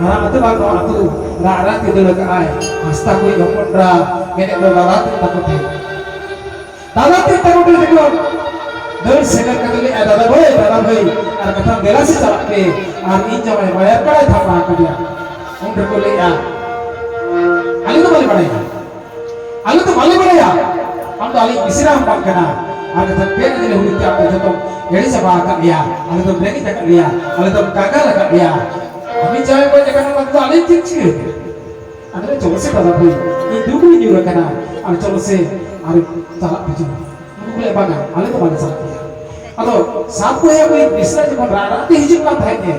ᱦᱟᱱᱟ ᱟᱹᱛᱩ ᱵᱟᱝ ᱱᱚᱣᱟ ᱟᱹᱛᱩ, ᱨᱟᱜ ᱨᱟᱜ ᱛᱮ ᱫᱟᱹᱲ ᱠᱟᱜᱼᱟᱭ᱾ ᱦᱟᱸᱥᱫᱟ ᱠᱚᱭᱤᱡ ᱦᱚᱯᱚᱱ ᱮᱨᱟ ᱢᱮᱱᱮᱫ ᱫᱚ ᱫᱟᱫᱟ ᱛᱮᱫ ᱛᱟᱠᱚ ᱴᱷᱮᱱ᱾ ᱫᱟᱫᱟ ᱛᱮᱫ ᱛᱟᱠᱚ ᱴᱷᱮᱱ ᱡᱚᱠᱷᱚᱱ ᱫᱟᱹᱲ ᱥᱮᱴᱮᱨ ᱠᱟᱛᱮ ᱞᱟᱹᱭᱼᱟ, ᱫᱟᱫᱟ ᱵᱷᱟᱹᱭ, ᱫᱟᱫᱟ ᱵᱷᱟᱹᱭ, ᱟᱨ ᱠᱟᱛᱷᱟ ᱫᱮᱞᱟ ᱥᱮ ᱪᱟᱞᱟᱜ ᱯᱮ, ᱟᱨ ᱤᱧ ᱡᱟᱶᱟᱭ ᱵᱟᱭᱟᱨ ᱠᱟᱲᱟᱭ ᱛᱷᱟᱯᱟ ᱟᱠᱟᱫᱮᱭᱟ᱾ ᱩᱱ ᱨᱮᱠᱚ ᱞᱟᱹᱭᱼᱟ, ᱟᱞᱮ ᱫᱚ ᱵᱟᱞᱮ ᱵᱟᱲᱟᱭᱟ, ᱟᱞᱮ ᱫᱚ ᱵᱟᱞᱮ ᱵᱟᱲᱟᱭᱟ, ᱟᱢ ᱫᱚ ᱟᱞᱮᱭᱤᱡ ᱢᱤᱥᱨᱟ ᱦᱚᱸ ᱵᱟᱝ ᱠᱟᱱᱟ᱾ ᱟᱨ ᱠᱟᱛᱷᱟ ᱯᱮ ᱟᱸᱡᱞᱮ ᱦᱩᱲᱩ ᱛᱮ ᱟᱢ ᱫᱚ ᱡᱚᱛᱚᱢ ᱮᱲᱮ ᱪᱟᱵᱟ ᱟᱠᱟᱫ ᱞᱮᱭᱟ, ᱟᱞᱮ ᱫᱚᱢ ᱨᱮᱸᱜᱮᱡ ᱟᱠᱟᱫ ᱞᱮᱭᱟ, ᱟᱞᱮ ᱫᱚᱢ ᱠᱟᱸᱜᱟᱞ ᱟᱠᱟᱫ ᱞᱮᱭᱟ᱾ ᱟᱢᱤᱡ ᱡᱟᱶᱟᱭ ᱜᱚᱡ ᱟᱠᱟᱱᱟ, ᱚᱱᱟ ᱫᱚ ᱟᱞᱮ ᱪᱮᱫ ᱪᱤᱠᱟᱹ? ᱟᱫᱚ ᱪᱚᱞᱚ ᱥᱮ ᱫᱟᱫᱟ ᱵᱷᱟᱹᱭ, ᱤᱧ ᱫᱩᱠ ᱨᱤᱧ ᱧᱩᱨ ᱟᱠᱟᱱᱟ, ᱟᱨ ᱪᱚᱞᱚ ᱥᱮ ᱟᱨ ᱪᱟᱞᱟᱜ ᱯᱮ ᱪᱚᱞᱚ᱾ ᱩᱱᱠᱩ ᱠᱚ ᱞᱟᱹᱭᱟ, ᱵᱟᱝᱟ, ᱟᱞᱮ ᱫᱚ ᱵᱟᱞᱮ ᱪᱟᱞᱟᱜ ᱜᱮᱭᱟ᱾ ᱟᱫᱚ ᱥᱟᱵ ᱠᱚ ᱦᱮᱡ ᱟᱹᱜᱩᱭ ᱢᱤᱥᱨᱟ ᱡᱚᱠᱷᱚᱱ ᱨᱟᱜ ᱨᱟᱜ ᱛᱮ ᱦᱤᱡᱩᱜ ᱠᱟᱱ ᱛᱟᱦᱮᱸᱫ ᱮ,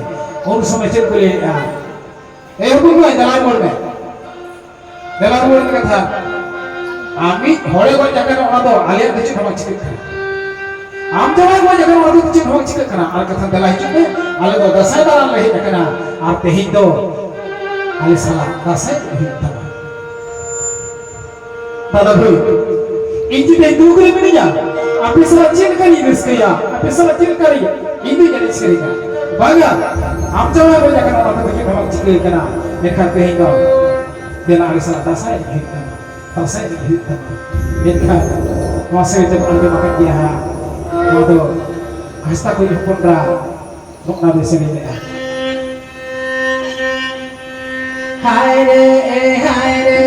ᱩᱱ ᱥᱚᱢᱚᱭ ᱪᱮᱫ ᱠᱚ ᱞᱟᱹᱭᱮᱫᱼᱟ? ᱮ ᱦᱚᱯᱚᱱ ᱠᱚᱲᱟ, ᱫᱮᱞᱟ ᱨᱩᱣᱟᱹᱲ ᱢᱮ, ᱫᱮᱞᱟ ᱨᱩᱣᱟᱹᱲ ᱢᱮ ᱠᱟᱛᱷᱟ᱾ ᱟᱢᱤᱡ ᱦᱚᱲᱮ ᱜᱚᱡ ᱟᱠᱟᱱᱟ, ᱚᱱᱟ ᱫᱚ ᱟᱞᱮᱭᱟᱜ ᱫᱚ ᱪᱮᱫ ᱦᱚᱸ ᱵᱟᱝ ᱪᱤᱠᱟᱹᱜ ᱠᱟᱱᱟ᱾ ᱟᱢ ᱡᱟᱶᱟᱭ ᱜᱚᱡ ᱟᱠᱟᱱᱟ, ᱚᱱᱟ ᱫᱚ ᱪᱮᱫ ᱦᱚᱸ ᱵᱟᱝ ᱪᱤᱠᱟᱹᱜ ᱠᱟᱱᱟ᱾ ᱟᱨ ᱠᱟᱛᱷᱟ, ᱫᱮᱞᱟ ᱦᱤᱡᱩᱜ ᱢᱮ, ᱟᱞᱮ ᱫᱚ ᱫᱟᱸᱥᱟᱭ ᱫᱟᱬᱟᱱ ᱞᱮ ᱦᱮᱡ ᱟᱠᱟᱱᱟ᱾ ᱟᱨ ᱛᱮᱦᱮᱧ ᱫᱚ ᱟᱞᱮ ᱥᱟᱞᱟᱜ ᱫᱟᱸᱥᱟᱭ ᱮᱱᱮᱡ ᱦᱩᱭᱩᱜ ᱛᱟᱢᱟ᱾ ᱫᱟᱫᱟ ᱵᱷᱟᱹᱭ, ᱤᱧ ᱡᱩᱫᱤ ᱫᱩᱠ ᱨᱮ ᱢᱤᱱᱟᱹᱧᱟ, ᱟᱯᱮ ᱥᱟᱞᱟᱜ ᱪᱮᱫ ᱞᱮᱠᱟᱧ ᱨᱟᱹᱥᱠᱟᱹᱭᱟ? ᱟᱯᱮ ᱥᱟᱞᱟᱜ ᱪᱮᱫ ᱞᱮᱠᱟᱧ, ᱤᱧ ᱫᱩᱧ ᱮᱱᱮᱡ ᱥᱮᱨᱮᱧᱟ? ᱵᱟᱝᱟ, ᱟᱢ ᱡᱟᱶᱟᱭ ᱜᱚᱡ ᱟᱠᱟᱱᱟ, ᱚᱱᱟ ᱫᱚ ᱪᱮᱫ ᱦᱚᱸ ᱵᱟᱝ ᱪᱤᱠᱟᱹ ᱟᱠᱟᱱᱟ᱾ ᱢᱮᱱᱠᱷᱟᱱ ᱛᱮᱦᱮᱧ ᱫᱚ ᱫᱮᱞᱟ ᱟᱞᱮ ᱥᱟᱞᱟᱜ ᱫᱟᱸᱥᱟᱭ ᱮᱱᱮᱡ ᱦᱩᱭᱩᱜ ᱛᱟᱢᱟ᱾ ᱫᱟᱸᱥᱟᱭ ᱮᱱᱮᱡ ᱦᱩᱭᱩᱜ ᱛᱟᱢᱟ᱾ ᱢᱮᱱᱠᱷᱟᱱ ᱱᱚᱣᱟ ᱥᱮᱨᱮᱧ ᱫᱚ ᱟᱸᱡᱚᱢ ᱟᱠᱟᱫ ᱜᱮᱭᱟ ᱦᱟᱸᱜ᱾ ᱱᱚᱣᱟ ᱫᱚ ᱦᱟᱸᱥᱫᱟ ᱠᱚ ᱦᱚᱯᱚᱱ ᱮᱨᱟ ᱱᱚᱜᱼᱱᱟ ᱫᱚᱭ ᱥᱮᱨᱮᱧ ᱞᱮᱫᱼᱟ᱾ ᱦᱟᱭ ᱨᱮ, ᱦᱟᱭ ᱨᱮ,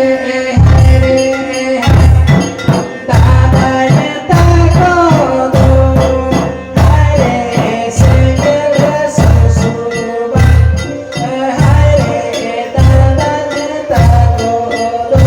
ᱦᱟᱭ ᱨᱮ, ᱦᱟᱭ ᱨᱮ, ᱫᱟᱫᱟ ᱛᱟᱠᱚ ᱫᱚ, ᱦᱟᱭ ᱨᱮ, ᱥᱮᱸᱜᱮᱞ ᱥᱩᱥᱩᱵᱟ, ᱦᱟᱭ ᱨᱮ, ᱫᱟᱫᱟ ᱛᱟᱠᱚ ᱫᱚ᱾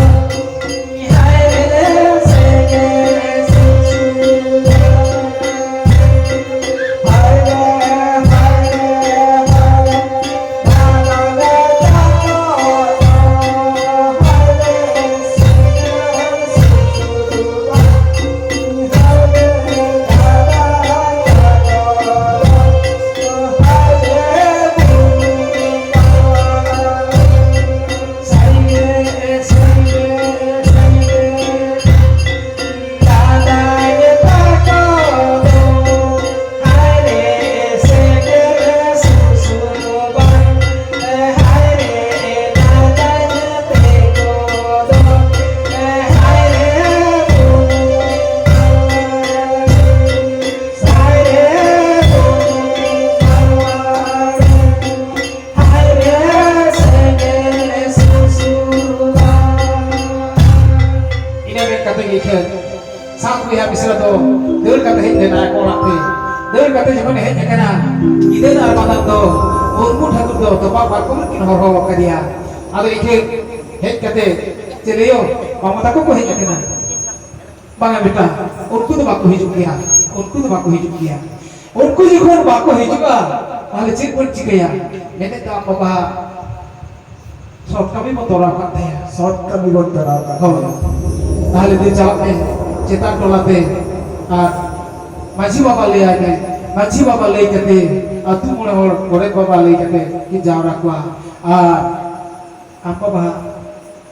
ᱤᱱᱟᱹ ᱢᱮᱱ ᱠᱟᱛᱮ ᱜᱮ ᱤᱠᱷᱟᱹᱱ ᱥᱟᱛ ᱵᱚᱭᱦᱟ ᱢᱤᱥᱨᱟ ᱫᱚ ᱫᱟᱹᱲ ᱠᱟᱛᱮ ᱦᱮᱡ ᱞᱮᱱᱟ ᱟᱠᱚ ᱚᱲᱟᱜ ᱛᱮ᱾ ᱫᱟᱹᱲ ᱠᱟᱛᱮ ᱡᱚᱠᱷᱚᱱ ᱦᱮᱡ ᱟᱠᱟᱱᱟ, ᱜᱤᱫᱟᱹᱨ ᱟᱨ ᱢᱟᱫᱟᱢ ᱫᱚ ᱩᱨᱢᱩ ᱴᱷᱟᱹᱠᱩᱨ ᱫᱚ ᱛᱚᱯᱟ ᱯᱟᱨᱠᱚᱢ ᱨᱮᱠᱤᱱ ᱦᱚᱨᱦᱚ ᱟᱠᱟᱫᱮᱭᱟ᱾ ᱟᱫᱚ ᱤᱠᱷᱟᱹᱱ ᱦᱮᱡ ᱠᱟᱛᱮ, "ᱪᱮᱞᱮᱭᱳ, ᱢᱟᱢᱟ ᱛᱟᱠᱚ ᱠᱚ ᱦᱮᱡ ᱟᱠᱟᱱᱟ?" "ᱵᱟᱝᱟ ᱵᱮᱴᱟ, ᱩᱱᱠᱩ ᱫᱚ ᱵᱟᱠᱚ ᱦᱤᱡᱩᱜ ᱜᱮᱭᱟ, ᱩᱱᱠᱩ ᱫᱚ ᱵᱟᱠᱚ ᱦᱤᱡᱩᱜ ᱜᱮᱭᱟ᱾ ᱩᱱᱠᱩ ᱡᱚᱠᱷᱚᱱ ᱵᱟᱠᱚ ᱦᱤᱡᱩᱜᱼᱟ, ᱛᱟᱦᱞᱮ ᱪᱮᱫ ᱵᱚᱱ ᱪᱤᱠᱟᱹᱭᱟ?" ᱢᱮᱱᱮᱫ ᱫᱚ ᱟᱢ ᱵᱟᱵᱟ ᱥᱚᱛ ᱠᱟᱹᱢᱤ ᱵᱚᱱ ᱛᱚᱨᱟᱣ ᱠᱟᱫ ᱛᱟᱭᱟ᱾ ᱥᱚᱛ ᱠᱟᱹᱢᱤ ᱵᱚᱱ ᱛᱚᱨᱟᱣ ᱠᱟᱫ ᱦᱳᱭ᱾ ᱛᱟᱭᱟ᱾ ᱛᱟᱦᱞᱮ ᱫᱮ ᱪᱟᱞᱟᱜ ᱢᱮ ᱪᱮᱛᱟᱱ ᱴᱚᱞᱟ ᱛᱮ, ᱟᱨ ᱢᱟᱹᱡᱷᱤ ᱵᱟᱵᱟ ᱞᱟᱹᱭᱟᱭ ᱢᱮ, ᱢᱟᱹᱡᱷᱤ ᱵᱟᱵᱟ ᱞᱟᱹᱭ ᱠᱟᱛᱮ, ᱟᱹᱛᱩ ᱢᱚᱬᱮ ᱦᱚᱲ, ᱜᱚᱰᱮᱛ ᱵᱟᱵᱟ ᱞᱟᱹᱭ ᱠᱟᱛᱮ ᱠᱤᱱ ᱡᱟᱣᱨᱟ ᱠᱚᱣᱟ᱾ ᱟᱨ ᱟᱢ ᱵᱟᱵᱟ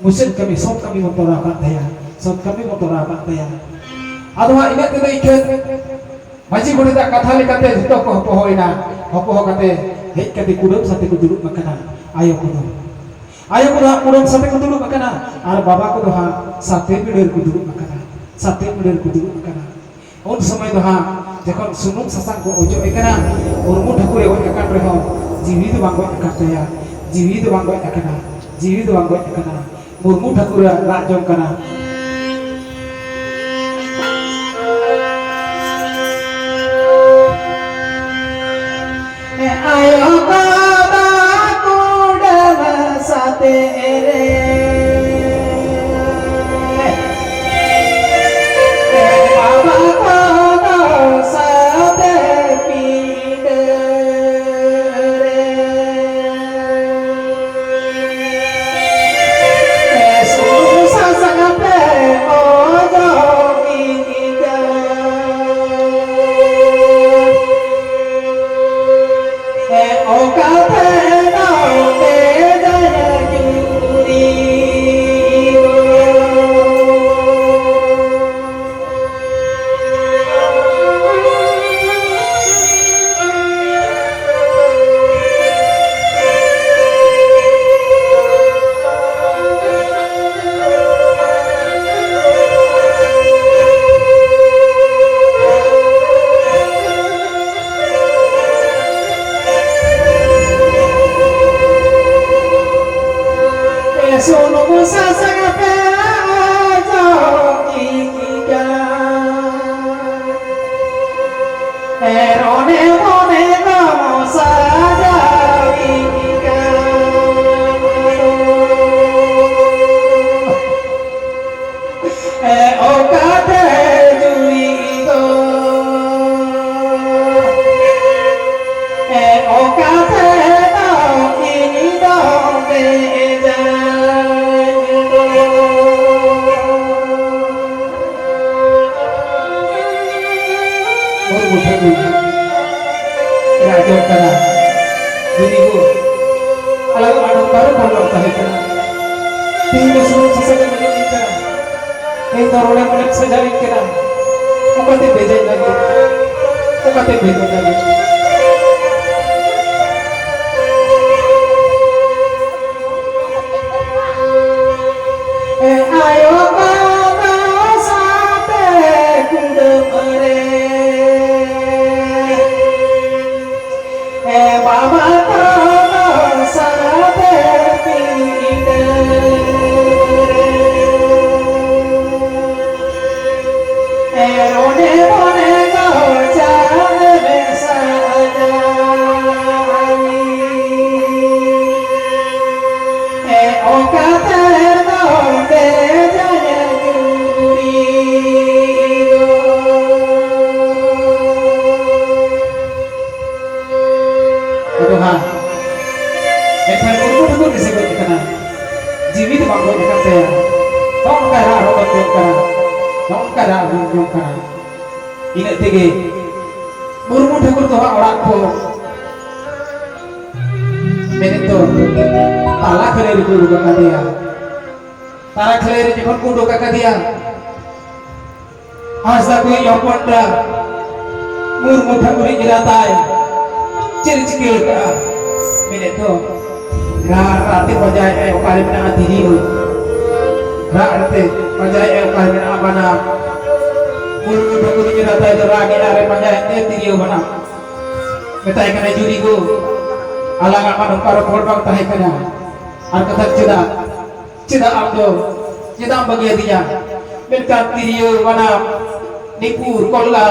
ᱢᱩᱪᱟᱹᱫ ᱠᱟᱹᱢᱤ, ᱥᱚᱛ ᱠᱟᱹᱢᱤ ᱵᱚᱱ ᱛᱚᱨᱟᱣ ᱠᱟᱱ ᱛᱟᱭᱟ, ᱥᱚᱛ ᱠᱟᱹᱢᱤ ᱵᱚᱱ ᱛᱚᱨᱟᱣ ᱠᱟᱱ ᱛᱟᱭᱟ᱾ ᱟᱫᱚ ᱦᱟᱸᱜ ᱤᱱᱟᱹᱜ ᱛᱮᱫᱚ ᱤᱠᱷᱟᱹᱱ ᱢᱟᱹᱡᱷᱤ ᱜᱚᱰᱮᱛᱟᱜ ᱠᱟᱛᱷᱟ ᱞᱮᱠᱟᱛᱮ ᱡᱷᱚᱛᱚ ᱠᱚ ᱦᱚᱯᱚᱦᱚᱭᱮᱱᱟ᱾ ᱦᱚᱯᱚᱦᱚ ᱠᱟᱛᱮ ᱦᱮᱡ ᱠᱟᱛᱮ ᱠᱩᱰᱟᱹᱢ ᱥᱟᱛᱮ ᱠᱚ ᱫᱩᱲᱩᱵ ᱟᱠᱟᱱᱟ᱾ ᱟᱭᱳ ᱠᱚᱫᱚ, ᱟᱭᱳ ᱠᱚᱫᱚ ᱦᱟᱸᱜ ᱠᱩᱰᱟᱹᱢ ᱥᱟᱛᱮ ᱠᱚ ᱫᱩᱲᱩᱵ ᱟᱠᱟᱱᱟ, ᱟᱨ ᱵᱟᱵᱟ ᱠᱚᱫᱚ ᱦᱟᱸᱜ ᱥᱟᱛᱮ ᱢᱤᱰᱟᱹᱨ ᱠᱚ ᱫᱩᱲᱩᱵ ᱟᱠᱟᱱᱟ, ᱥᱟᱛᱮ ᱢᱤᱰᱟᱹᱨ ᱠᱚ ᱫᱩᱲᱩᱵ ᱟᱠᱟᱱᱟ᱾ ᱩᱱ ᱥᱚᱢᱚᱭ ᱫᱚ ᱦᱟᱸᱜ ᱡᱚᱠᱷᱚᱱ ᱥᱩᱱᱩᱢ ᱥᱟᱥᱟᱝ ᱠᱚ ᱚᱡᱚᱜ ᱮ ᱠᱟᱱᱟ, ᱢᱩᱨᱢᱩ ᱴᱷᱟᱹᱠᱩᱨᱮ ᱜᱚᱡ ᱟᱠᱟᱱ ᱨᱮᱦᱚᱸ ᱡᱤᱣᱤ ᱫᱚ ᱵᱟᱝ ᱜᱚᱡ ᱟᱠᱟᱱ ᱛᱟᱭᱟ, ᱡᱤᱣᱤ ᱫᱚ ᱵᱟᱝ ᱜᱚᱡ ᱟᱠᱟᱱᱟ, ᱡᱤᱣᱤ ᱫᱚ ᱵᱟᱝ ᱜᱚᱡ ᱟᱠᱟᱱᱟ᱾ ᱢᱩᱨᱢᱩ ᱴᱷᱟᱹᱠᱩᱨᱟᱜ ᱨᱟᱜ ᱡᱚᱝ ᱠᱟᱱᱟ᱾ ᱟᱭᱳ ᱠᱚᱫᱚ ᱠᱩᱰᱟᱹᱢ ᱥᱟᱛᱮ ᱨᱮ, ᱵᱟᱵᱟ ᱠᱚᱫᱚ ᱥᱟᱛᱮ ᱯᱤᱸᱰᱟᱹ ᱨᱮ᱾ ᱥᱩᱱᱩᱢ ᱥᱟᱥᱟᱝ ᱯᱮ ᱚᱡᱚᱜ ᱤᱧ ᱠᱟᱱ᱾ ᱚᱠᱟ ᱛᱮ ᱫᱚ ᱵᱷᱮᱡᱟᱭᱟ ᱡᱩᱨᱤ ᱫᱚ᱾ ᱥᱩᱱᱩᱢ ᱥᱟᱥᱟᱝ ᱯᱮ ᱚᱡᱚᱜ ᱤᱧ ᱠᱟᱱ᱾ ᱨᱚᱱᱮ ᱢᱚᱱᱮ ᱫᱚ ᱥᱟᱡᱟᱣᱤᱧ ᱠᱟᱱ᱾ ᱚᱠᱟᱛᱮ ᱡᱩᱨᱤ ᱫᱚ, ᱚᱠᱟᱛᱮ ᱫᱚ ᱤᱧ ᱫᱚ ᱵᱷᱮᱡᱟᱧ ᱫᱚ᱾ ᱵᱩᱡᱷᱟᱹᱣ ᱠᱮᱫᱟ᱾ ᱟᱸᱡᱚᱢ ᱠᱟᱱᱟ᱾ ᱫᱤᱫᱤ ᱠᱚ, ᱟᱞᱟᱝ ᱟᱜ ᱱᱚᱝᱠᱟ ᱨᱚᱯᱚᱲ ᱵᱟᱝ ᱛᱟᱦᱮᱸ ᱠᱟᱱᱟ᱾ ᱛᱮᱦᱮᱧ ᱫᱚ ᱥᱩᱱᱩᱢ ᱥᱟᱥᱟᱝ ᱮᱢ ᱮᱢᱟᱹᱧ ᱠᱟᱱᱟ᱾ ᱛᱮᱦᱮᱧ ᱫᱚ ᱨᱚᱲᱮᱢ ᱮᱱᱮᱢ ᱥᱟᱡᱟᱣᱤᱧ ᱠᱟᱱᱟ᱾ ᱚᱠᱟᱛᱮ ᱵᱷᱮᱡᱟᱧ ᱞᱟᱹᱜᱤᱫ? ᱚᱠᱟᱛᱮ ᱵᱷᱮᱡᱟᱧ ᱞᱟᱹᱜᱤᱫ? ᱮ ᱟᱭᱳ ᱵᱟᱵᱟ ᱥᱟᱶᱛᱮ ᱠᱩᱰᱟᱹᱢ ᱨᱮ, ᱮ ᱵᱟᱵᱟ ᱛᱟᱠᱚ ᱥᱟᱶᱛᱮ ᱯᱤᱸᱰᱟᱹ ᱨᱮ, ᱮ ᱨᱚᱰᱮ ᱵᱚᱱᱮ ᱜᱚᱪᱟ ᱢᱮᱥᱟ ᱟᱡᱟᱜ᱾ ᱮ ᱚᱠᱟᱛᱮ ᱱᱚᱰᱮ ᱡᱟᱭᱟ ᱡᱩᱨᱤ ᱫᱚ? ᱟᱫᱚ ᱦᱟᱸᱜ ᱮᱱᱠᱷᱟᱱ ᱩᱨᱢᱩ ᱴᱷᱟᱹᱠᱩᱨ ᱜᱮᱥᱮ ᱜᱚᱡ ᱟᱠᱟᱱᱟ, ᱡᱤᱣᱤ ᱫᱚ ᱵᱟᱝ ᱜᱚᱡ ᱟᱠᱟᱱ ᱛᱟᱭᱟ᱾ ᱱᱚᱜᱼᱚ ᱱᱚᱝᱠᱟ ᱨᱟᱜ ᱦᱚᱸ ᱵᱟᱝ ᱡᱚᱢ ᱠᱟᱱᱟ, ᱱᱚᱜᱼᱚ ᱱᱚᱝᱠᱟ ᱨᱟᱜ ᱦᱚᱸ ᱡᱚᱢ ᱠᱟᱱᱟ᱾ ᱤᱱᱟᱹᱜ ᱛᱮᱜᱮ ᱩᱨᱢᱩ ᱴᱷᱟᱹᱠᱩᱨ ᱫᱚ ᱦᱟᱸᱜ ᱚᱲᱟᱜ ᱠᱚ ᱢᱮᱱᱮᱫ ᱫᱚ ᱛᱟᱞᱟ ᱠᱷᱟᱹᱞᱟᱹᱭ ᱨᱮᱠᱚ ᱩᱰᱩᱠ ᱟᱠᱟᱫᱮᱭᱟ᱾ ᱛᱟᱞᱟ ᱠᱷᱟᱹᱞᱟᱹᱭ ᱨᱮ ᱡᱚᱠᱷᱚᱱ ᱠᱚ ᱩᱰᱩᱠ ᱟᱠᱟᱫᱮᱭᱟ, ᱦᱟᱸᱥᱫᱟ ᱠᱚᱭᱤᱡ ᱦᱚᱯᱚᱱ ᱮᱨᱟ ᱢᱩᱨᱢᱩ ᱴᱷᱟᱹᱠᱩᱨᱤᱡ ᱮᱨᱟ ᱛᱟᱭ ᱪᱮᱫ ᱮ ᱪᱤᱠᱟᱹ ᱟᱠᱟᱫᱼᱟ? ᱢᱮᱱᱮᱫ ᱫᱚ ᱨᱟᱜ ᱨᱟᱜ ᱛᱮ ᱯᱟᱸᱡᱟᱭᱮᱫᱼᱟᱭ, ᱚᱠᱟᱨᱮ ᱢᱮᱱᱟᱜᱼᱟ ᱛᱤᱨᱭᱳ? ᱨᱟᱜ ᱨᱟᱜ ᱛᱮ ᱯᱟᱸᱡᱟᱭᱮᱫᱼᱟᱭ, ᱚᱠᱟᱨᱮ ᱢᱮᱱᱟᱜᱼᱟ ᱵᱟᱱᱟᱢ? ᱢᱩᱨᱢᱩ ᱴᱷᱟᱹᱠᱩᱨᱤᱡ ᱮᱨᱟ ᱛᱟᱭ ᱫᱚ ᱨᱟᱜ ᱮᱫᱼᱟᱭ ᱟᱨ ᱮ ᱯᱟᱸᱡᱟᱭᱮᱫ ᱛᱟᱭᱟ ᱛᱤᱨᱭᱳ ᱵᱟᱱᱟᱢ᱾ ᱢᱮᱛᱟᱭ ᱠᱟᱱᱟᱭ, "ᱡᱩᱨᱤ ᱜᱳ, ᱟᱞᱟᱝᱟᱜ ᱢᱟ ᱱᱚᱝᱠᱟ ᱨᱚᱯᱚᱲ ᱵᱟᱝ ᱛᱟᱦᱮᱸ ᱠᱟᱱᱟ, ᱟᱨ ᱠᱟᱛᱷᱟ ᱪᱮᱫᱟᱜ, ᱪᱮᱫᱟᱜ ᱟᱢ ᱫᱚ, ᱪᱮᱫᱟᱜ ᱮᱢ ᱵᱟᱹᱜᱤᱭᱟᱫᱤᱧᱟ?" ᱢᱮᱱᱠᱷᱟᱱ ᱛᱤᱨᱭᱳ, ᱵᱟᱱᱟᱢ, ᱱᱤᱯᱩᱨ, ᱠᱚᱞᱜᱟ,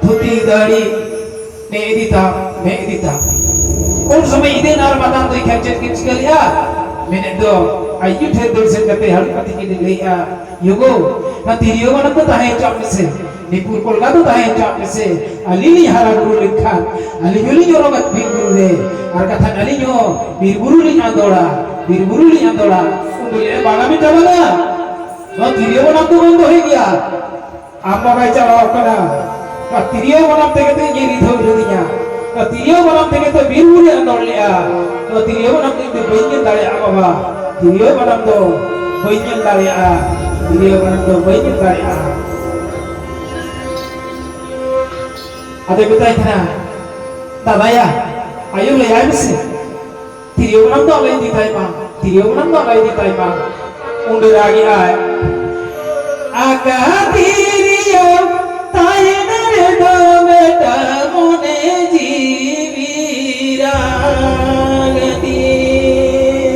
ᱫᱷᱩᱛᱤ, ᱫᱟᱹᱦᱲᱤ, ᱱᱮ ᱤᱫᱤ ᱛᱟᱢ, ᱱᱮ ᱤᱫᱤ ᱛᱟᱢ᱾ ᱩᱱ ᱥᱚᱢᱚᱭ ᱤᱫᱮᱱ ᱟᱨ ᱢᱟᱫᱟᱱ ᱫᱚ ᱮᱱᱠᱷᱟᱱ ᱪᱮᱫ ᱠᱤᱱ ᱪᱤᱠᱟᱹ ᱞᱮᱫᱼᱟ? ᱢᱮᱱᱮᱫ ᱫᱚ ᱟᱡ ᱟᱭᱳ ᱴᱷᱮᱱ ᱫᱟᱹᱲ ᱥᱮᱱ ᱠᱟᱛᱮ ᱦᱟᱹᱲᱩᱵ ᱠᱟᱛᱮ ᱠᱤᱱ ᱞᱟᱹᱭᱮᱫᱼᱟ, ᱭᱳ ᱜᱳ, ᱱᱚᱣᱟ ᱛᱤᱨᱭᱳ ᱵᱟᱱᱟᱢ ᱫᱚ ᱛᱟᱦᱮᱸ ᱦᱚᱪᱚᱣᱟᱜ ᱢᱮᱥᱮ, ᱱᱤᱯᱩᱨ ᱠᱚᱞᱜᱟ ᱫᱚ ᱛᱟᱦᱮᱸ ᱦᱚᱪᱚᱣᱟᱜ ᱢᱮᱥᱮ, ᱟᱹᱞᱤᱧ ᱞᱤᱧ ᱦᱟᱨᱟ ᱵᱩᱨᱩ ᱞᱮᱱᱠᱷᱟᱱ ᱟᱹᱞᱤᱧ ᱦᱚᱸᱞᱤᱧ ᱚᱨᱚᱜᱟ ᱵᱤᱨ ᱵᱩᱨᱩ ᱨᱮ, ᱟᱨ ᱠᱟᱛᱷᱟᱱ ᱟᱹᱞᱤᱧ ᱦᱚᱸ ᱵᱤᱨ ᱵᱩᱨᱩ ᱞᱤᱧ ᱟᱸᱫᱳᱲᱟ, ᱵᱤᱨ ᱵᱩᱨᱩ ᱞᱤᱧ ᱟᱸᱫᱳᱲᱟ᱾ ᱩᱱ ᱫᱚ ᱞᱟᱹᱭᱮᱫᱼᱟ, "ᱵᱟᱝᱟ ᱢᱮᱛᱟ ᱵᱟᱝᱟ, ᱱᱚᱣᱟ ᱛᱤᱨᱭᱳ ᱵᱟᱱᱟᱢ ᱫᱚ ᱵᱟᱹᱧ ᱫᱚᱦᱚᱭ ᱜᱮᱭᱟ᱾" ᱟᱢ ᱵᱟᱵᱟᱭ ᱪᱟᱞᱟᱣ ᱠᱟᱱᱟ, ᱱᱚᱣᱟ ᱛᱤᱨᱭᱳ ᱵᱟᱱᱟᱢ ᱛᱮᱜᱮ ᱛᱚ ᱤᱧ ᱨᱤᱫᱷᱟᱹᱣ ᱨᱤᱫᱤᱧᱟ᱾ ᱱᱚᱣᱟ ᱛᱤᱨᱭᱳ ᱵᱟᱱᱟᱢ ᱛᱮᱜᱮ ᱛᱚ ᱵᱤᱨ ᱵᱩᱨᱩᱭ ᱟᱸᱫᱳᱲ ᱞᱮᱜᱼᱟ᱾ ᱱᱚᱣᱟ ᱛᱤᱨᱭᱳ ᱵᱟᱱᱟᱢ ᱛᱮᱜᱮ ᱛᱚ ᱵᱟᱹᱧ ᱧᱮᱞ ᱫᱟᱲᱮᱭᱟᱜᱼᱟ ᱵᱟᱵᱟ᱾ ᱛᱤᱨᱭᱳ ᱵᱟᱱᱟᱢ ᱫᱚ ᱵᱟᱹᱧ ᱧᱮᱞ ᱫᱟᱲᱮᱭᱟᱜᱼᱟ᱾ ᱛᱤᱨᱭᱳ ᱵᱟᱱᱟᱢ ᱫᱚ ᱵᱟᱹᱧ ᱧᱮᱞ ᱫᱟᱲᱮᱭᱟᱜᱼᱟ᱾ ᱟᱫᱚᱭ ᱢᱮᱛᱟᱭ ᱠᱟᱱᱟ, ᱫᱟᱫᱟᱭᱟ, ᱟᱭᱳ ᱞᱟᱹᱭᱟᱭ ᱢᱮᱥᱮ᱾ ᱛᱤᱨᱭᱳ ᱵᱟᱱᱟᱢ ᱫᱚ ᱟᱞᱚᱭ ᱤᱫᱤ ᱛᱟᱭ ᱢᱟ, ᱛᱤᱨᱭᱳ ᱵᱟᱱᱟᱢ ᱫᱚ ᱟᱞᱚᱭ ᱤᱫᱤ ᱛᱟᱭ ᱢᱟ᱾ ᱩᱱᱨᱮ ᱨᱟᱜᱮᱜᱼᱟᱭ, ᱟᱠᱟ ᱛᱤᱨᱭᱳ ᱛᱟᱦᱮᱱ ᱨᱮᱫᱚ ᱵᱮᱴᱟ ᱢᱚᱱᱮ ᱡᱤᱣᱤ ᱨᱟᱜᱽ ᱛᱤᱧ᱾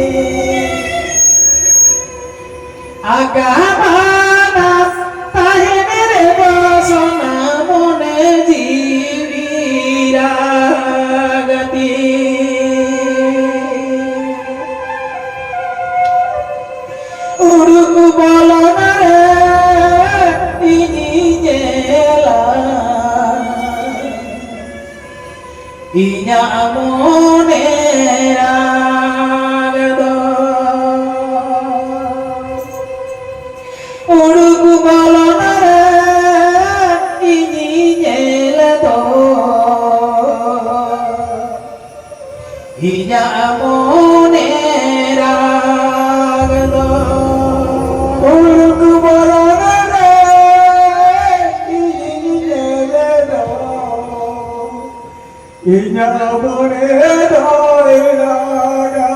ᱟᱠᱟ ᱵᱟᱱᱟᱢ ᱛᱟᱦᱮᱱ ᱨᱮᱫᱚ ᱥᱚᱱᱟ ᱢᱚᱱᱮ ᱡᱤᱣᱤ ᱨᱟᱜᱽ ᱛᱤᱧ᱾ ᱩᱰᱩᱠ ᱵᱚᱞᱚᱱ ᱨᱮ ᱤᱧᱤᱧ ᱧᱮᱞᱟ᱾ ᱤᱧᱟᱜ ᱢᱚᱱᱮ ᱨᱟᱜᱽ ᱫᱚ ᱩᱰᱩᱠ ᱵᱚᱞᱚᱱ ᱨᱮ ᱤᱧᱤᱧ ᱧᱮᱞ ᱫᱚ᱾ ᱤᱧᱟᱜ ᱢᱚᱱᱮ ᱨᱟᱜᱽ ᱫᱚ ᱩᱰᱩᱠ ᱵᱚᱞᱚᱱ ᱨᱮ ᱤᱧᱤᱧ ᱧᱮᱞ ᱫᱚ᱾ ᱤᱧᱟᱜ ᱢᱚᱱᱮ ᱫᱚᱭ ᱨᱟᱜᱟ,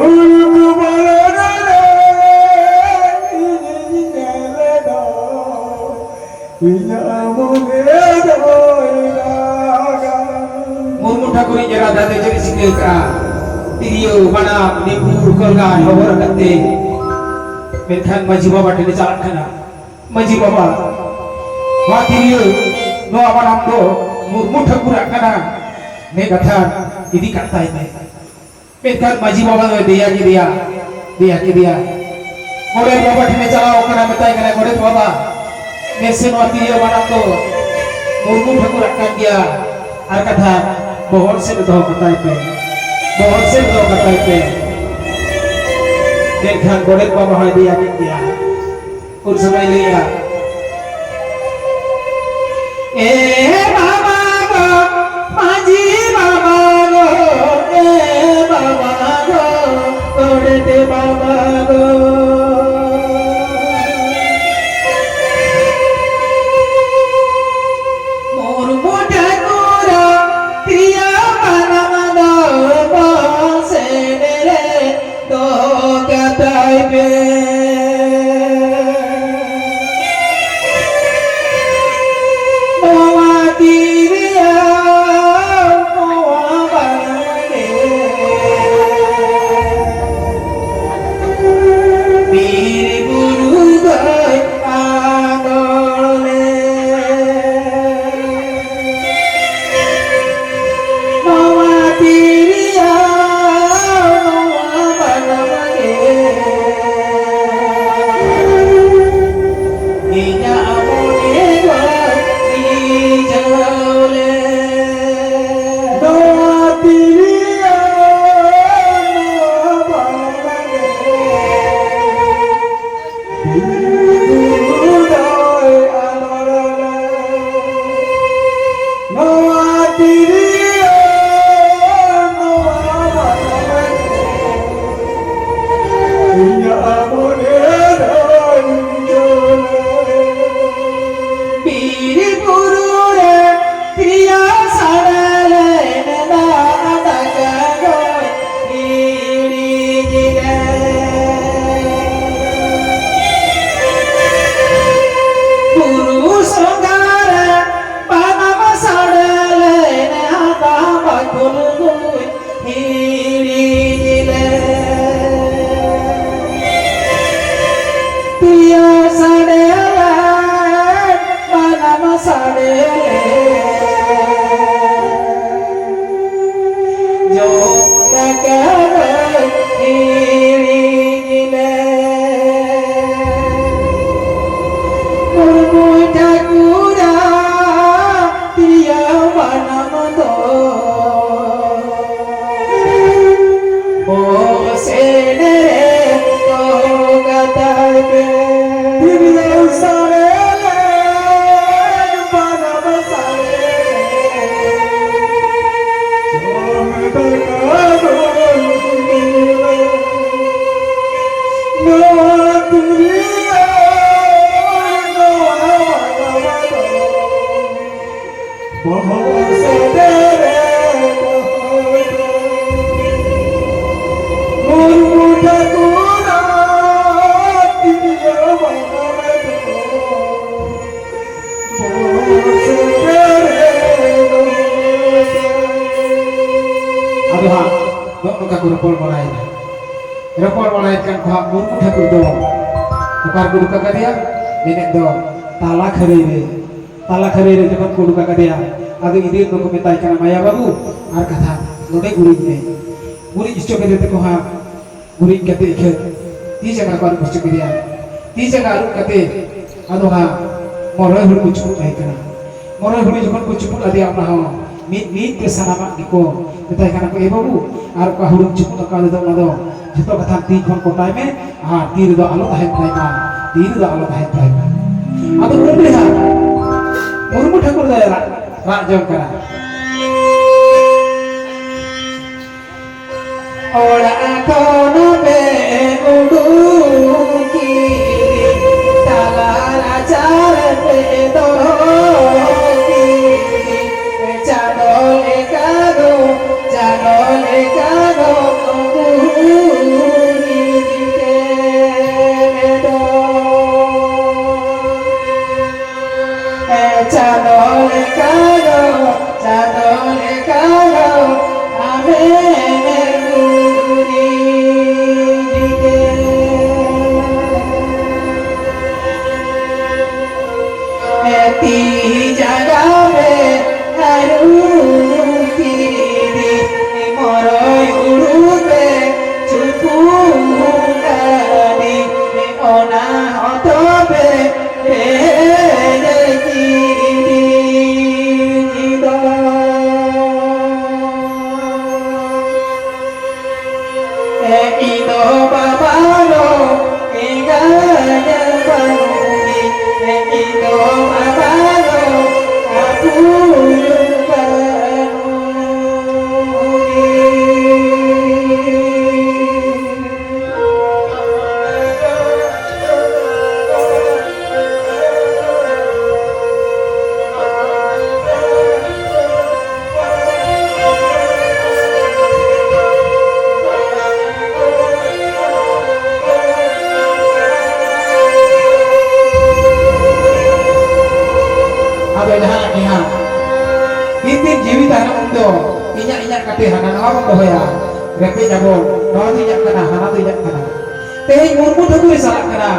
ᱩᱰᱩᱠ ᱵᱚᱞᱚᱱ ᱨᱮ ᱤᱧᱤᱧ ᱧᱮᱞ ᱫᱚ, ᱤᱧᱟᱜ ᱢᱚᱱᱮ ᱫᱚᱭ ᱨᱟᱜᱟ᱾ ᱢᱩᱨᱢᱩ ᱴᱷᱟᱹᱠᱩᱨᱤᱡ ᱮᱨᱟ ᱫᱟᱫᱟ ᱪᱮᱫ ᱮ ᱪᱤᱠᱟᱹ ᱠᱟᱜᱼᱟ? ᱛᱤᱨᱭᱳ, ᱵᱟᱱᱟᱢ, ᱱᱤᱯᱩᱨ, ᱠᱚᱞᱜᱟᱭ ᱦᱚᱵᱚᱨ ᱟᱠᱟᱫ ᱛᱮ ᱢᱮᱱᱠᱷᱟᱱ ᱢᱟᱹᱡᱷᱤ ᱵᱟᱵᱟ ᱴᱷᱮᱱ ᱮ ᱪᱟᱞᱟᱜ ᱠᱟᱱᱟ᱾ ᱢᱟᱹᱡᱷᱤ ᱵᱟᱵᱟ, ᱱᱚᱣᱟ ᱛᱤᱨᱭᱳ, ᱱᱚᱣᱟ ᱵᱟᱱᱟᱢ ᱫᱚ ᱢᱩᱨᱢᱩ ᱴᱷᱟᱹᱠᱩᱨᱟᱜ ᱠᱟᱱᱟ, ᱱᱮ ᱠᱟᱛᱷᱟ ᱤᱫᱤ ᱠᱟᱜ ᱛᱟᱭ ᱢᱮ᱾ ᱢᱮᱱᱠᱷᱟᱱ ᱢᱟᱹᱡᱷᱤ ᱵᱟᱵᱟ ᱫᱚᱭ ᱫᱮᱭᱟ ᱠᱮᱫᱮᱭᱟ, ᱫᱮᱭᱟ ᱠᱮᱫᱮᱭᱟ᱾ ᱜᱚᱰᱮᱛ ᱵᱟᱵᱟ ᱴᱷᱮᱱᱮ ᱪᱟᱞᱟᱣ ᱠᱟᱱᱟ, ᱢᱮᱛᱟᱭ ᱠᱟᱱᱟ, ᱜᱚᱰᱮᱛ ᱵᱟᱵᱟ, ᱱᱮᱥᱮ ᱱᱚᱣᱟ ᱛᱤᱨᱭᱳ ᱵᱟᱱᱟᱢ ᱫᱚ ᱢᱩᱨᱢᱩ ᱴᱷᱟᱹᱠᱩᱨᱟᱜ ᱠᱟᱱ ᱜᱮᱭᱟ, ᱟᱨ ᱠᱟᱛᱷᱟ ᱵᱚᱦᱚᱜ ᱥᱮᱫ ᱨᱮ ᱫᱚᱦᱚ ᱠᱟᱛᱟᱭ ᱯᱮ, ᱵᱚᱦᱚᱜ ᱥᱮᱫ ᱨᱮ ᱫᱚᱦᱚ ᱠᱟᱛᱟᱭ ᱯᱮ᱾ ᱢᱮᱱᱠᱷᱟᱱ ᱜᱚᱰᱮᱛ ᱵᱟᱵᱟ ᱦᱚᱸᱭ ᱫᱮᱭᱟ ᱠᱮᱫ ᱜᱮᱭᱟ᱾ ᱩᱱ ᱥᱚᱢᱚᱭ ᱞᱟᱹᱭᱟ, ᱮ ᱵᱟᱵᱟ ᱜᱚ, ᱢᱟᱹᱡᱷᱤ ᱵᱟᱵᱟ ᱜᱚ, ᱮ ᱵᱟᱵᱟ ᱜᱚ, ᱜᱚᱰᱮᱛ ᱵᱟᱵᱟ ᱜᱚ᱾ ᱢᱩᱨᱢᱩ ᱴᱷᱟᱹᱠᱩᱨ ᱛᱤᱨᱭᱳ ᱵᱟᱱᱟᱢ ᱫᱚ ᱵᱚᱥᱮᱱ ᱨᱮ ᱫᱚᱦᱚ ᱠᱟᱛᱟᱭ ᱯᱮ᱾ ᱱᱚᱣᱟ ᱛᱤᱨᱭᱳ, ᱱᱚᱣᱟ ᱵᱟᱱᱟᱢ ᱜᱮ ᱵᱤᱨ ᱵᱩᱨᱩ ᱫᱚᱭ ᱟᱸᱫᱳᱲ ᱞᱮ᱾ ᱱᱚᱣᱟ ᱛᱤᱨᱭᱳ, ᱱᱚᱣᱟ ᱵᱟᱱᱟᱢ ᱜᱮ ᱤᱧᱟᱜ ᱢᱚᱱᱮ ᱫᱚᱭ ᱨᱤᱡᱷᱟᱹᱣ ᱞᱮ᱾ ᱱᱚᱣᱟ ᱛᱤᱨᱭᱳ, ᱱᱚᱣᱟ ᱵᱟᱱᱟᱢ ᱜᱮ ᱱᱚᱣᱟ ᱛᱤᱨᱭᱳ, ᱱᱚᱣᱟ ᱵᱟᱱᱟᱢ ᱜᱮ ᱤᱧᱟᱜ ᱢᱚᱱᱮ ᱫᱚᱭ ᱨᱤᱡᱷᱟᱹᱣ ᱞᱮ᱾ ᱵᱤᱨ ᱵᱩᱨᱩ ᱨᱮ ᱛᱤᱨᱭᱳ ᱥᱟᱰᱮ ᱞᱮᱱ ᱫᱚ ᱫᱟᱠᱟ ᱫᱚᱭ ᱦᱤᱲᱤᱧ ᱞᱮ᱾ ᱵᱩᱨᱩ ᱥᱚᱸᱜᱷᱟ ᱨᱮ ᱵᱟᱱᱟᱢ ᱥᱟᱰᱮ ᱞᱮᱱ ᱦᱟᱛᱟᱣ ᱵᱟᱠᱷᱳᱞ ᱫᱚᱭ ᱦᱤᱲᱤᱧ ᱞᱮ᱾ ᱛᱤᱨᱭᱳ ᱥᱟᱰᱮ ᱞᱮᱱ, ᱵᱟᱱᱟᱢ ᱥᱟᱰᱮ ᱞᱮᱱ, ᱡᱚᱢ ᱫᱟᱠᱟ ᱫᱚᱭ ᱦᱤᱲᱤᱧ ᱞᱮ᱾ ᱢᱩᱨᱢᱩ ᱴᱷᱟᱹᱠᱩᱨᱟᱜ ᱛᱤᱨᱭᱳ ᱵᱟᱱᱟᱢ ᱫᱚ ᱵᱚᱦᱚᱜ ᱥᱮᱱ ᱨᱮ ᱫᱚᱦᱚ ᱠᱟᱛᱟᱭ ᱯᱮ᱾ ᱛᱤᱨᱭᱳ ᱥᱟᱰᱮ ᱞᱮᱱ, ᱵᱟᱱᱟᱢ ᱵᱚᱦᱚᱜ ᱥᱮᱫ ᱨᱮ ᱵᱚᱦᱚᱜ ᱫᱚ ᱢᱩᱨᱢᱩ ᱴᱷᱟᱹᱠᱩᱨᱟᱜ ᱛᱤᱨᱭᱳ ᱵᱟᱱᱟᱢ ᱫᱚ ᱵᱚᱦᱚᱜ ᱥᱮᱫ ᱨᱮ ᱵᱚᱦᱚᱜ ᱫᱚ᱾ ᱟᱫᱚ ᱦᱟᱸᱜ ᱱᱚᱜᱼᱚ ᱱᱚᱝᱠᱟ ᱠᱚ ᱨᱚᱯᱚᱲ ᱵᱟᱲᱟᱭᱮᱫᱟ᱾ ᱨᱚᱯᱚᱲ ᱵᱟᱲᱟᱭᱮᱫ ᱠᱟᱱ ᱠᱚ ᱦᱟᱸᱜ ᱢᱩᱨᱢᱩ ᱴᱷᱟᱹᱠᱩᱨ ᱫᱚ ᱚᱠᱟ ᱨᱮᱠᱚ ᱩᱰᱩᱠ ᱟᱠᱟᱫᱮᱭᱟ? ᱢᱮᱱᱮᱫ ᱫᱚ ᱛᱟᱞᱟ ᱠᱷᱟᱹᱨᱟᱹᱭ ᱨᱮ᱾ ᱛᱟᱞᱟ ᱠᱷᱟᱹᱨᱟᱹᱭ ᱨᱮ ᱡᱚᱠᱷᱚᱱ ᱠᱚ ᱩᱰᱩᱠ ᱟᱠᱟᱫᱮᱭᱟ, ᱟᱫᱚ ᱤᱫᱤ ᱫᱚᱠᱚ ᱢᱮᱛᱟᱭ ᱠᱟᱱᱟ, "ᱢᱟᱭᱟ ᱵᱟᱹᱵᱩ, ᱟᱨ ᱠᱟᱛᱷᱟ ᱱᱚᱰᱮ ᱜᱩᱨᱤᱡ ᱢᱮ᱾" ᱜᱩᱨᱤᱡ ᱦᱚᱪᱚ ᱠᱮᱫᱮ ᱛᱮᱠᱚ ᱦᱟᱸᱜ, ᱜᱩᱨᱤᱡ ᱠᱟᱛᱮ ᱤᱠᱷᱟᱹ ᱛᱤ ᱡᱟᱸᱜᱟ ᱠᱚ ᱟᱹᱨᱩᱵ ᱦᱚᱪᱚ ᱠᱮᱫᱮᱭᱟ᱾ ᱛᱤ ᱡᱟᱸᱜᱟ ᱟᱹᱨᱩᱵ ᱠᱟᱛᱮ ᱟᱫᱚ ᱦᱟᱸᱜ ᱢᱚᱨᱚᱭ ᱦᱩᱲᱩ ᱠᱚ ᱪᱩᱯᱩᱫ ᱟᱭ ᱠᱟᱱᱟ᱾ ᱢᱚᱨᱚᱭ ᱦᱩᱲᱩ ᱡᱚᱠᱷᱚᱱ ᱠᱚ ᱪᱩᱯᱩᱫ ᱟᱫᱮᱭᱟ, ᱚᱱᱟ ᱦᱚᱸ ᱢᱤᱫ ᱢᱤᱫ ᱛᱮ ᱥᱟᱱᱟᱢᱟᱜ ᱜᱮᱠᱚ ᱢᱮᱛᱟᱭ ᱠᱟᱱᱟ ᱠᱚ, "ᱮ ᱵᱟᱹᱵᱩ, ᱟᱨ ᱚᱠᱟ ᱦᱩᱲᱩᱢ ᱪᱩᱯᱩᱫ ᱟᱠᱟᱫ ᱫᱚ, ᱚᱱᱟ ᱫᱚ ᱡᱷᱚᱛᱚ ᱠᱟᱛᱷᱟ ᱛᱤ ᱠᱷᱚᱱ ᱠᱚᱴᱟᱭ ᱢᱮ, ᱟᱨ ᱛᱤ ᱨᱮᱫᱚ ᱟᱞᱚ ᱛᱟᱦᱮᱱ ᱛᱟᱭ ᱢᱟ, ᱛᱤ ᱨᱮᱫᱚ ᱟᱞᱚ ᱛᱟᱦᱮᱱ ᱛᱟᱭ ᱢᱟ᱾" ᱟᱫᱚ ᱩᱱ ᱨᱮᱦᱟᱸᱜ ᱢᱩᱨᱢᱩ ᱴᱷᱟᱹᱠᱩᱨ ᱫᱚᱭ ᱨᱟᱜ, ᱨᱟᱜ ᱡᱚᱝ ᱠᱟᱱᱟ᱾ ᱚᱲᱟᱜ ᱠᱷᱚᱱ ᱯᱮ ᱩᱰᱩᱠ ᱠᱤᱫᱤᱧ, ᱛᱟᱞᱟ ᱨᱟᱪᱟ ᱨᱮᱯᱮ ᱫᱚᱦᱚ ᱠᱤᱫᱤᱧ, ᱪᱟᱸᱫᱚ ᱞᱮᱠᱟ ᱫᱚ, ᱪᱟᱸᱫᱚ ᱞᱮᱠᱟ ᱫᱚ ᱠᱩᱲᱤ ᱜᱤᱫᱽᱨᱟᱹ ᱫᱚ᱾ ᱪᱟᱸᱫᱚ ᱞᱮᱠᱟ ᱫᱚ, ᱪᱟᱸᱫᱚ ᱞᱮᱠᱟ ᱫᱚ ᱟᱢᱮᱢ ᱩᱨᱤᱡ ᱜᱮ᱾ ᱛᱤ ᱡᱟᱸᱜᱟ ᱯᱮ ᱟᱹᱨᱩᱵ ᱠᱤᱫᱤᱧ, ᱢᱚᱨᱚᱭ ᱦᱩᱲᱩ ᱯᱮ ᱪᱩᱯᱩᱫ ᱟᱹᱫᱤᱧ, ᱚᱱᱟ ᱦᱚᱸ ᱛᱚᱵᱮ ᱯᱮ ᱞᱟᱹᱜᱤᱫ ᱫᱚ᱾ ᱤᱧ ᱫᱚ ᱵᱟᱵᱟ ᱫᱚ ᱮᱸᱜᱟᱭᱟ ᱵᱟᱹᱱᱩᱜᱤᱧ, ᱤᱧ ᱫᱚ ᱵᱟᱵᱟ ᱫᱚ ᱟᱹᱯᱩᱭ ᱵᱟᱹᱱᱩᱜᱤᱧ᱾ ᱡᱟᱦᱟᱱᱟᱜ ᱜᱮ ᱦᱟᱸᱜ᱾ ᱛᱤᱱ ᱫᱤᱱ ᱡᱤᱣᱤ ᱛᱟᱦᱮᱱᱟ ᱩᱱ ᱫᱚ ᱤᱧᱟᱜ, ᱤᱧᱟᱜ ᱠᱟᱛᱮ ᱦᱟᱱᱟ ᱱᱟᱣᱟ ᱵᱚᱱ ᱫᱚᱦᱚᱭᱟ᱾ ᱨᱮᱯᱮᱡ ᱟᱵᱚᱱ, ᱱᱚᱣᱟ ᱫᱚ ᱤᱧᱟᱜ ᱠᱟᱱᱟ, ᱦᱟᱱᱟ ᱫᱚ ᱤᱧᱟᱜ ᱠᱟᱱᱟ᱾ ᱛᱮᱦᱮᱧ ᱢᱩᱨᱢᱩ ᱴᱷᱟᱹᱠᱩᱨᱮ ᱪᱟᱞᱟᱜ ᱠᱟᱱᱟ,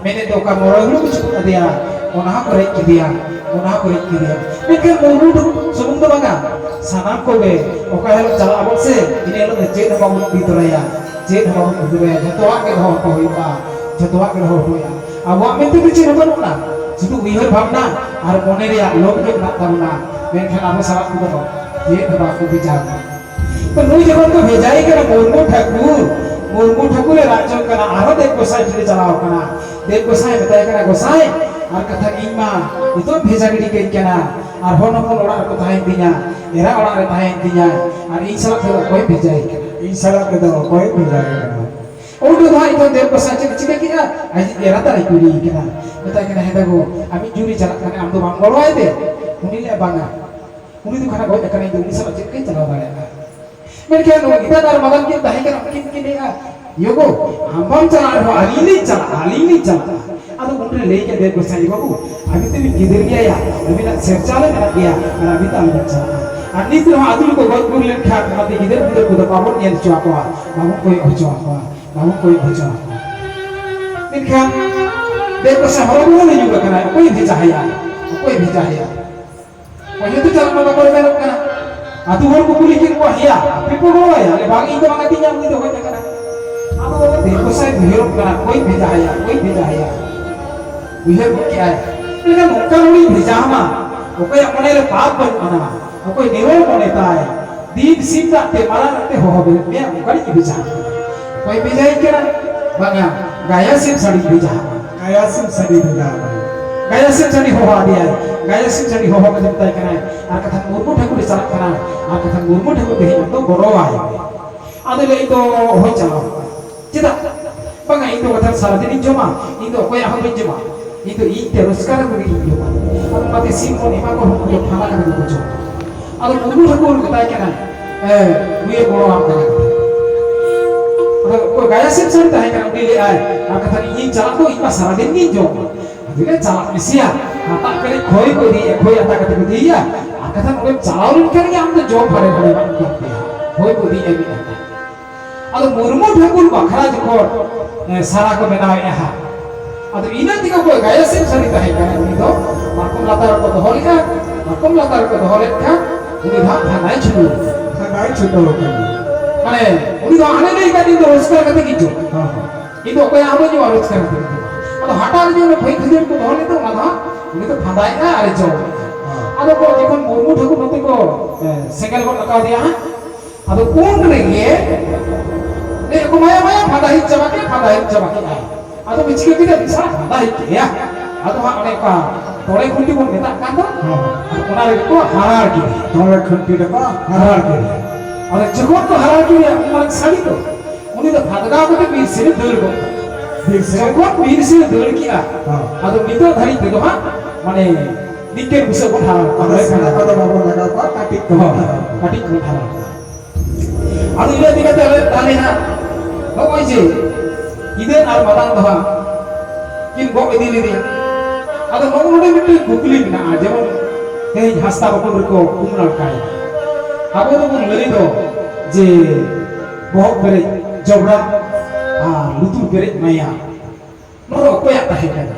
ᱢᱮᱱᱮᱫ ᱫᱚ ᱚᱠᱟ ᱢᱚᱬᱮ ᱦᱩᱲᱩ ᱠᱚ ᱪᱩᱯᱩᱫ ᱟᱫᱮᱭᱟ, ᱚᱱᱟ ᱦᱚᱸᱠᱚ ᱨᱮᱡ ᱠᱮᱫᱮᱭᱟ, ᱚᱱᱟ ᱦᱚᱸᱠᱚ ᱨᱮᱡ ᱠᱮᱫᱮᱭᱟ᱾ ᱢᱮᱱᱠᱷᱟᱱ ᱢᱩᱨᱢᱩ ᱴᱷᱟᱹᱠᱩᱨ ᱥᱩᱢᱩᱝ ᱫᱚ ᱵᱟᱝᱟ, ᱥᱟᱱᱟᱢ ᱠᱚᱜᱮ ᱚᱠᱟ ᱦᱤᱞᱳᱜ ᱪᱟᱞᱟᱜ ᱟᱵᱚᱱ ᱥᱮ, ᱤᱱᱟᱹ ᱦᱤᱞᱳᱜ ᱫᱚ ᱪᱮᱫ ᱦᱚᱸ ᱵᱟᱵᱚᱱ ᱤᱫᱤ ᱛᱚᱨᱟᱭᱟ, ᱪᱮᱫ ᱦᱚᱸ ᱵᱟᱵᱚᱱ ᱤᱫᱤ ᱛᱚᱨᱟᱭᱟ, ᱡᱷᱚᱛᱚᱣᱟᱜ ᱜᱮ ᱫᱚᱦᱚ ᱦᱚᱴᱚ ᱦᱩᱭᱩᱜᱼᱟ, ᱡᱷᱚᱛᱚᱣᱟᱜ ᱜᱮ ᱫᱚᱦᱚ ᱦᱚᱴᱚ ᱦᱩᱭᱩᱜᱼᱟ᱾ ᱟᱵᱚᱣᱟᱜ ᱢᱮᱱᱛᱮ ᱫᱚ ᱪᱮᱫ ᱦᱚᱸ ᱵᱟᱹᱱᱩᱜᱼᱟ, ᱥᱩᱫᱷᱩ ᱩᱭᱦᱟᱹᱨ ᱵᱷᱟᱵᱽᱱᱟ ᱟᱨ ᱢᱚᱱᱮ ᱨᱮᱭᱟᱜ ᱞᱳᱵᱷ ᱜᱮ ᱢᱮᱱᱟᱜ ᱛᱟᱵᱚᱱᱟ, ᱢᱮᱱᱠᱷᱟᱱ ᱟᱵᱚ ᱥᱟᱞᱟᱜ ᱛᱮᱫᱚ ᱪᱮᱫ ᱦᱚᱸ ᱵᱟᱠᱚ ᱵᱷᱮᱡᱟ ᱵᱚᱱᱟ᱾ ᱛᱚ ᱱᱩᱭ ᱡᱚᱠᱷᱚᱱ ᱠᱚ ᱵᱷᱮᱡᱟᱭᱮ ᱠᱟᱱᱟ ᱢᱩᱨᱢᱩ ᱴᱷᱟᱹᱠᱩᱨ, ᱢᱩᱨᱢᱩ ᱴᱷᱟᱹᱠᱩᱨᱮ ᱨᱟᱡᱽ ᱡᱚᱝ ᱠᱟᱱᱟ, ᱟᱨᱦᱚᱸ ᱫᱮᱵ ᱜᱚᱸᱥᱟᱭ ᱴᱷᱮᱱ ᱮ ᱪᱟᱞᱟᱣ ᱠᱟᱱᱟ᱾ ᱫᱮᱵ ᱜᱚᱸᱥᱟᱭ ᱢᱮᱛᱟᱭ ᱠᱟᱱᱟ, "ᱜᱚᱸᱥᱟᱭ, ᱟᱨ ᱠᱟᱛᱷᱟ ᱤᱧ ᱢᱟ ᱱᱤᱛᱚᱜ ᱵᱷᱮᱡᱟ ᱜᱤᱰᱤ ᱠᱟᱹᱧ ᱠᱟᱱᱟ, ᱟᱨ ᱦᱚᱲ ᱦᱚᱯᱚᱱ ᱚᱲᱟᱜ ᱨᱮᱠᱚ ᱛᱟᱦᱮᱸᱭᱮᱱ ᱛᱤᱧᱟ, ᱮᱨᱟ ᱚᱲᱟᱜ ᱨᱮ ᱛᱟᱦᱮᱸᱭᱮᱱ ᱛᱤᱧᱟ, ᱟᱨ ᱤᱧ ᱥᱟᱞᱟᱜ ᱛᱮᱫᱚ ᱚᱠᱚᱭᱮ ᱵᱷᱮᱡᱟᱭᱮ ᱠᱟᱱᱟ?" ᱤᱧ ᱥᱟᱞᱟᱜ ᱛᱮᱫᱚ ᱚᱠᱚᱭᱮ ᱵᱷᱮᱡᱟᱭᱮ ᱠᱟᱱᱟ? ᱩᱱ ᱨᱮᱫᱚ ᱦᱟᱸᱜ ᱤᱧ ᱫᱚ ᱫᱮᱵ ᱜᱚᱸᱥᱟᱭ ᱪᱮᱫ ᱮ ᱪᱤᱠᱟᱹ ᱠᱮᱜᱼᱟ? ᱟᱡ ᱮᱨᱟ ᱛᱟᱭ ᱠᱩᱞᱤᱭᱮ ᱠᱟᱱᱟ, ᱢᱮᱛᱟᱭ ᱠᱟᱱᱟ, "ᱦᱮᱸ ᱫᱟᱜᱳ, ᱟᱢᱤᱡ ᱡᱩᱨᱤ ᱪᱟᱞᱟᱜ ᱠᱟᱱᱟ, ᱟᱢ ᱫᱚ ᱵᱟᱢ ᱜᱚᱲᱚᱣᱟᱭ ᱛᱮ?" ᱩᱱᱤ ᱞᱟᱹᱭᱟ, "ᱵᱟᱝᱟ, ᱩᱱᱤ ᱫᱚ ᱠᱷᱟᱱ ᱜᱚᱡ ᱟᱠᱟᱱᱟᱭ, ᱤᱧ ᱫᱚ ᱩᱱᱤ ᱥᱟᱞᱟᱜ ᱪᱮᱫ ᱞᱮᱠᱟᱧ ᱪᱟᱞᱟᱣ ᱫᱟᱲᱮᱭᱟᱜᱼᱟ?" ᱢᱮᱱᱠᱷᱟᱱ ᱱᱚᱣᱟ ᱜᱤᱫᱟᱹᱨ ᱟᱨ ᱢᱟᱨᱟᱝ ᱠᱤᱱ ᱛᱟᱦᱮᱸ ᱠᱟᱱᱟ, ᱩᱱᱠᱤᱱ ᱠᱤᱱ ᱞᱟᱹᱭᱟ, "ᱭᱳ ᱜᱳ, ᱟᱢ ᱵᱟᱢ ᱪᱟᱞᱟᱜ ᱨᱮᱦᱚᱸ ᱟᱹᱞᱤᱧ ᱞᱤᱧ ᱪᱟᱞᱟᱜᱼᱟ, ᱟᱹᱞᱤᱧ ᱞᱤᱧ ᱪᱟᱞᱟᱜᱼᱟ᱾" ᱟᱫᱚ ᱩᱱᱨᱮ ᱞᱟᱹᱭ ᱠᱮᱫ ᱫᱮᱵ ᱜᱚᱸᱥᱟᱭ, "ᱵᱟᱹᱵᱩ, ᱟᱹᱵᱤᱱ ᱫᱚᱵᱤᱱ ᱜᱤᱫᱟᱹᱨ ᱜᱮᱭᱟ, ᱟᱹᱵᱤᱱᱟᱜ ᱥᱮᱨᱪᱟ ᱞᱮ ᱢᱮᱱᱟᱜ ᱜᱮᱭᱟ, ᱟᱨ ᱟᱹᱵᱤᱱ ᱫᱚ ᱟᱞᱚᱵᱤᱱ ᱪᱟᱞᱟᱜᱼᱟ᱾ ᱟᱨ ᱱᱤᱛ ᱨᱮᱦᱚᱸ ᱟᱹᱛᱩ ᱨᱮᱠᱚ ᱜᱚᱡ ᱜᱩᱨ ᱞᱮᱱᱠᱷᱟᱱ ᱚᱱᱟᱛᱮ ᱜᱤᱫᱟᱹᱨ ᱯᱤᱫᱟᱹᱨ ᱠᱚᱫᱚ ᱵᱟᱵᱚᱱ ᱧᱮᱞ ᱦᱚᱪᱚ ᱟᱠᱚᱣᱟ, ᱵᱟᱵᱚᱱ ᱠᱚᱭᱚᱜ ᱦᱚᱪᱚ ᱟᱠᱚᱣᱟ, ᱵᱟᱵᱚᱱ ᱠᱚᱭᱚᱜ ᱦᱚᱪᱚ ᱟᱠᱚᱣᱟ᱾" ᱢᱮᱱᱠᱷᱟᱱ ᱫᱮᱵ ᱜᱚᱸᱥᱟᱭ ᱦᱚᱨᱚ ᱵᱚᱨᱚ ᱨᱮ ᱧᱩᱨ ᱟᱠᱟᱱᱟᱭ, ᱚᱠᱚᱭ ᱵᱷᱮᱡᱟ ᱦᱟᱭᱟ, ᱚᱠᱚᱭ ᱵᱷᱮᱡᱟ ᱦᱟᱭᱟ? ᱯᱟᱹᱦᱤᱞ ᱫᱚ ᱪᱟᱞᱟᱜ ᱢᱟ ᱵᱟᱠᱚ ᱢᱮᱱᱚᱜ ᱠᱟᱱᱟ᱾ ᱟᱹᱛᱩ ᱦᱚᱲ ᱠᱚ ᱠᱩᱞᱤ ᱠᱮᱫ ᱠᱚᱣᱟ, "ᱦᱮᱭᱟ, ᱟᱯᱮ ᱯᱮ ᱜᱚᱲᱚ ᱟᱭᱟ?" ᱞᱟᱹᱭ, "ᱵᱟᱝ, ᱤᱧ ᱫᱚ ᱵᱟᱝ ᱟᱹᱛᱤᱧᱟ, ᱩᱱᱤ ᱫᱚ ᱜᱚᱡ ᱟᱠᱟᱱᱟ᱾" ᱟᱫᱚ ᱫᱮᱵ ᱜᱚᱸᱥᱟᱭ ᱩᱭᱦᱟᱹᱨᱚᱜ ᱠᱟᱱᱟ, "ᱚᱠᱚᱭ ᱵᱷᱮᱡᱟ ᱟᱭᱟ, ᱚᱠᱚᱭ ᱵᱷᱮᱡᱟ ᱟᱭᱟ?" ᱩᱭᱦᱟᱹᱨ ᱜᱚᱫ ᱠᱮᱜᱼᱟᱭ, ᱢᱮᱱᱠᱷᱟᱱ ᱱᱚᱝᱠᱟᱱ ᱦᱚᱲᱤᱧ ᱵᱷᱮᱡᱟ ᱟᱢᱟ, ᱚᱠᱚᱭᱟᱜ ᱢᱚᱱᱮ ᱨᱮ ᱯᱟᱯ ᱵᱟᱹᱱᱩᱜ ᱟᱱᱟ, ᱚᱠᱚᱭ ᱱᱤᱨᱚᱲ ᱢᱚᱱᱮ ᱛᱟᱭ, ᱫᱤᱱ ᱥᱤᱧ ᱨᱟᱜ ᱛᱮ ᱢᱟᱨᱟᱜ ᱨᱟᱜ ᱛᱮ ᱦᱚᱦᱚ ᱵᱮᱨᱮᱫ ᱢᱮᱭᱟ, ᱚᱱᱠᱟᱱᱤᱡ ᱤᱧ ᱵᱷᱮᱡᱟ ᱟᱢ ᱠᱟᱱᱟ᱾ ᱚᱠᱚᱭ ᱵᱷᱮᱡᱟᱭ ᱠᱟᱱᱟ? ᱵᱟᱝᱟ, ᱜᱟᱭᱟ ᱥᱤᱢ ᱥᱟᱹᱰᱤᱧ ᱵᱷᱮᱡᱟ ᱟᱢᱟ᱾ ᱜᱟᱭᱟ ᱥᱤᱢ ᱥᱟᱹᱰᱤ ᱵᱷᱮᱡᱟ ᱟᱢᱟ᱾ ᱜᱟᱭᱟ ᱥᱤᱢ ᱥᱟᱹᱰᱤ ᱦᱚᱦᱚ ᱟᱫᱮᱭᱟᱭ, ᱜᱟᱭᱟ ᱥᱤᱢ ᱥᱟᱹᱰᱤ ᱦᱚᱦᱚ ᱠᱟᱛᱮ ᱢᱮᱛᱟᱭ ᱠᱟᱱᱟᱭ, "ᱟᱨ ᱠᱟᱛᱷᱟ ᱢᱩᱨᱢᱩ ᱴᱷᱟᱹᱠᱩᱨᱮ ᱪᱟᱞᱟᱜ ᱠᱟᱱᱟ, ᱟᱨ ᱠᱟᱛᱷᱟ ᱢᱩᱨᱢᱩ ᱴᱷᱟᱹᱠᱩᱨ ᱛᱮᱦᱮᱧ ᱟᱢ ᱫᱚ ᱜᱚᱲᱚᱣᱟᱭ ᱢᱮ᱾" ᱟᱫᱚ ᱞᱟᱹᱭ, "ᱤᱧ ᱫᱚ ᱚᱦᱚᱧ ᱪᱟᱞᱟᱣ ᱠᱚᱜᱼᱟ᱾" "ᱪᱮᱫᱟᱜ?" "ᱵᱟᱝᱟ, ᱤᱧ ᱫᱚ ᱠᱟᱛᱷᱟ ᱥᱟᱨᱟᱫᱤᱱᱤᱧ ᱡᱚᱢᱟ, ᱤᱧ ᱫᱚ ᱚᱠᱚᱭᱟᱜ ᱦᱚᱸ ᱵᱟᱹᱧ ᱡᱚᱢᱟ, ᱤᱧ ᱫᱚ ᱤᱧ ᱛᱮ ᱨᱳᱡᱽᱜᱟᱨ ᱠᱟᱛᱮ ᱜᱤᱧ ᱡᱚᱢᱟ᱾" ᱟᱫᱚ ᱚᱱᱟᱛᱮ ᱥᱤᱢ ᱵᱚᱱ ᱮᱢᱟ ᱠᱚ ᱨᱮᱦᱚᱸ ᱩᱱᱠᱩ ᱫᱚ ᱯᱷᱟᱞᱟ ᱠᱟᱛᱮ ᱠᱚ ᱡᱚᱢᱟ᱾ ᱟᱫᱚ ᱢᱩᱨᱢᱩ ᱴᱷᱟᱹᱠᱩᱨ ᱢᱮᱛᱟᱭ ᱠᱟᱱᱟ, "ᱮ, ᱱᱩᱭᱮ ᱜᱚᱲᱚᱣᱟᱢ ᱠᱟᱱᱟ ᱠᱟᱛᱷᱟ᱾" ᱟᱫᱚ ᱚᱠᱚᱭ ᱜᱟᱭᱟ ᱥᱤᱢ ᱥᱟᱹᱰᱤ ᱛᱟᱦᱮᱸ ᱠᱟᱱᱟ, ᱩᱱᱤ ᱞᱟᱹᱭᱟᱭ, "ᱟᱨ ᱠᱟᱛᱷᱟ ᱤᱧᱤᱧ ᱪᱟᱞᱟᱜ ᱫᱚ, ᱤᱧ ᱢᱟ ᱥᱟᱨᱟᱫᱤᱱ ᱜᱤᱧ ᱡᱚᱢᱟ, ᱵᱚᱞᱮ ᱪᱟᱞᱟᱜ ᱢᱮᱥᱮᱭᱟ, ᱦᱟᱴᱟᱜ ᱠᱟᱹᱴᱤᱡ ᱠᱷᱚᱭ ᱠᱚ ᱤᱫᱤᱭᱮᱫᱼᱟ, ᱠᱷᱚᱭ ᱟᱛᱟ ᱠᱟᱛᱮ ᱠᱚ ᱤᱫᱤᱭᱮᱭᱟ᱾ ᱟᱨ ᱠᱟᱛᱷᱟ ᱱᱚᱰᱮᱢ ᱪᱟᱞᱟᱣ ᱞᱮᱱᱠᱷᱟᱱ ᱜᱮ ᱟᱢ ᱫᱚ ᱡᱚᱢ ᱦᱟᱲᱮ ᱦᱟᱲᱮ ᱵᱟᱝ ᱠᱟᱱ ᱜᱮᱭᱟ, ᱠᱷᱚᱭ ᱠᱚ ᱤᱫᱤᱭᱮᱫᱼᱟ ᱢᱤᱫ ᱦᱟᱴᱟᱜ᱾ ᱟᱫᱚ ᱢᱩᱨᱢᱩ ᱴᱷᱟᱹᱠᱩᱨ ᱵᱟᱠᱷᱨᱟ ᱡᱚᱠᱷᱚᱱ, ᱮ, ᱥᱟᱨᱟ ᱠᱚ ᱵᱮᱱᱟᱣᱮᱫᱼᱟ ᱦᱟᱸᱜ, ᱟᱫᱚ ᱤᱱᱟᱹ ᱛᱮᱜᱮ ᱚᱠᱚᱭ ᱜᱟᱭᱟᱥᱤᱢ ᱥᱟᱹᱨᱤ ᱛᱟᱦᱮᱸ ᱠᱟᱱᱟ, ᱩᱱᱤ ᱫᱚ ᱢᱟᱛᱠᱚᱢ ᱞᱟᱛᱟᱨ ᱨᱮᱠᱚ ᱫᱚᱦᱚ ᱞᱮᱫᱼᱟ᱾ ᱢᱟᱛᱠᱚᱢ ᱞᱟᱛᱟᱨ ᱨᱮᱠᱚ ᱫᱚᱦᱚ ᱞᱮᱫ ᱠᱷᱟᱱ ᱩᱱᱤ ᱫᱚ ᱦᱟᱸᱜ ᱯᱷᱟᱸᱫᱟᱭ ᱪᱷᱩᱴᱟᱹᱣ ᱠᱟᱱᱟ᱾ ᱯᱷᱟᱸᱫᱟᱭ ᱪᱷᱩᱴᱟᱹᱣ ᱠᱟᱱᱟ᱾ ᱢᱟᱱᱮ ᱩᱱᱤ ᱫᱚ ᱦᱟᱱᱮ ᱞᱟᱹᱭ ᱠᱟᱫ, "ᱤᱧ ᱫᱚ ᱨᱳᱡᱽᱜᱟᱨ ᱠᱟᱛᱮ ᱜᱤᱧ ᱡᱚᱢᱟ᱾ ᱦᱮᱸ, ᱦᱮᱸ᱾ ᱤᱧ ᱫᱚ ᱚᱠᱚᱭᱟᱜ ᱦᱚᱸ ᱵᱟᱹᱧ ᱡᱚᱢᱟ, ᱨᱳᱡᱽᱜᱟᱨ ᱠᱟᱛᱮ ᱜᱤᱧ ᱡᱚᱢᱟ᱾" ᱟᱫᱚ ᱦᱟᱴᱟᱜ ᱨᱮ ᱡᱮ ᱚᱱᱟ ᱠᱷᱚᱭ ᱠᱷᱟᱹᱡᱟᱹᱲᱤ ᱠᱚ ᱫᱚᱦᱚ ᱞᱮᱫ ᱫᱚ, ᱚᱱᱟ ᱫᱚ ᱦᱟᱸᱜ ᱩᱱᱤ ᱫᱚ ᱯᱷᱟᱸᱫᱟᱭᱮᱫᱼᱟ ᱟᱨᱮ ᱡᱚᱢᱮᱫᱼᱟ᱾ ᱦᱮᱸ᱾ ᱟᱫᱚ ᱠᱚ ᱡᱚᱠᱷᱚᱱ ᱢᱩᱨᱢᱩ ᱴᱷᱟᱹᱠᱩᱨ ᱱᱚᱛᱮ ᱠᱚ, ᱮ, ᱥᱮᱸᱜᱮᱞ ᱜᱚᱫ ᱟᱠᱟᱣᱫᱮᱭᱟ ᱦᱟᱸᱜ, ᱟᱫᱚ ᱩᱱ ᱨᱮᱜᱮ ᱞᱟᱹᱭ ᱟᱠᱚ, "ᱢᱟᱭᱟ, ᱢᱟᱭᱟ, ᱯᱷᱟᱸᱫᱟ ᱦᱮᱡ ᱪᱟᱵᱟ ᱠᱮᱫ, ᱯᱷᱟᱸᱫᱟ ᱦᱮᱡ ᱪᱟᱵᱟ ᱠᱮᱫ ᱟᱭ᱾" ᱟᱫᱚ ᱠᱚ ᱪᱤᱠᱟᱹ ᱠᱮᱫᱟ? ᱵᱤᱥᱟᱞ ᱯᱷᱟᱸᱫᱟ ᱦᱮᱡ ᱠᱮᱫᱮᱭᱟ᱾ ᱟᱫᱚ ᱦᱟᱸᱜ ᱚᱱᱮ ᱚᱱᱠᱟ ᱛᱚᱲᱮ ᱠᱷᱩᱱᱴᱤ ᱵᱚᱱ ᱢᱮᱛᱟᱜ ᱠᱟᱱ ᱫᱚ, ᱦᱚᱸ᱾ ᱟᱫᱚ ᱚᱱᱟ ᱨᱮᱜᱮ ᱠᱚ ᱦᱟᱨᱟᱲ ᱠᱮᱫᱮᱭᱟ᱾ ᱛᱚᱲᱮ ᱠᱷᱩᱱᱴᱤ ᱨᱮᱠᱚ ᱦᱟᱨᱟᱲ ᱠᱮᱫᱮᱭᱟ᱾ ᱟᱫᱚ ᱡᱚᱠᱷᱚᱱ ᱠᱚ ᱦᱟᱨᱟᱲ ᱠᱮᱫᱮᱭᱟ, ᱩᱱ ᱢᱟᱨᱟᱝ ᱥᱟᱹᱲᱤ ᱫᱚ, ᱩᱱᱤ ᱫᱚ ᱵᱷᱟᱫᱜᱟᱣ ᱠᱟᱛᱮ ᱵᱤᱨ ᱥᱮᱫ ᱮ ᱫᱟᱹᱲ ᱜᱚᱫ ᱠᱮᱫᱟ᱾ ᱵᱤᱨ ᱥᱮᱫ? ᱡᱚᱠᱷᱚᱱ ᱵᱤᱨ ᱥᱮᱫ ᱮ ᱫᱟᱹᱲ ᱠᱮᱫᱼᱟ, ᱦᱚᱸ᱾ ᱟᱫᱚ ᱱᱤᱛᱚᱜ ᱫᱷᱟᱹᱨᱤᱡ ᱛᱮᱫᱚ ᱦᱟᱸᱜ, ᱢᱟᱱᱮ, ᱱᱤᱝᱠᱟᱹᱱ ᱵᱩᱥᱟᱹᱜ ᱵᱚᱱ ᱦᱟᱨᱟᱲ ᱠᱚᱣᱟ᱾ ᱟᱫᱚ ᱥᱮᱬᱟ ᱠᱚᱫᱚ ᱵᱟᱵᱚᱱ ᱞᱟᱜᱟᱣ ᱠᱚᱣᱟ, ᱠᱟᱹᱴᱤᱡ ᱠᱚ ᱦᱚᱸ, ᱦᱟᱨᱟᱲ ᱠᱚᱣᱟ᱾ ᱠᱟᱹᱴᱤᱡ ᱠᱚ ᱦᱟᱨᱟᱲ ᱠᱚᱣᱟ᱾ ᱟᱫᱚ ᱤᱱᱟᱹ ᱤᱫᱤ ᱠᱟᱛᱮ ᱟᱞᱮ ᱛᱟᱦᱞᱮ ᱦᱟᱸᱜ ᱱᱚᱜᱼᱚᱭ ᱡᱮ ᱜᱤᱫᱟᱹᱨ ᱟᱨ ᱢᱟᱨᱟᱝ ᱫᱚ ᱦᱟᱸᱜ ᱠᱤᱱ ᱜᱚᱜ ᱤᱫᱤ ᱞᱮᱫᱮᱭᱟ᱾ ᱟᱫᱚ ᱱᱚᱜᱼᱚ ᱱᱚᱰᱮ ᱢᱤᱫᱴᱮᱱ ᱠᱩᱠᱞᱤ ᱢᱮᱱᱟᱜᱼᱟ, ᱡᱮᱢᱚᱱ ᱛᱮᱦᱮᱧ ᱦᱟᱸᱥᱫᱟ ᱵᱟᱠᱷᱳᱞ ᱨᱮᱠᱚ ᱩᱢ ᱱᱟᱲᱠᱟᱭᱟ᱾ ᱟᱵᱚ ᱫᱚᱵᱚᱱ ᱞᱟᱹᱭ ᱫᱚ ᱡᱮ ᱵᱚᱦᱚᱜ ᱯᱮᱨᱮᱡ ᱡᱚᱵᱽᱨᱟ ᱟᱨ ᱞᱩᱛᱩᱨ ᱯᱮᱨᱮᱡ ᱢᱟᱭᱟ, ᱱᱚᱣᱟ ᱫᱚ ᱚᱠᱚᱭᱟᱜ ᱛᱟᱦᱮᱸ ᱠᱟᱱᱟ?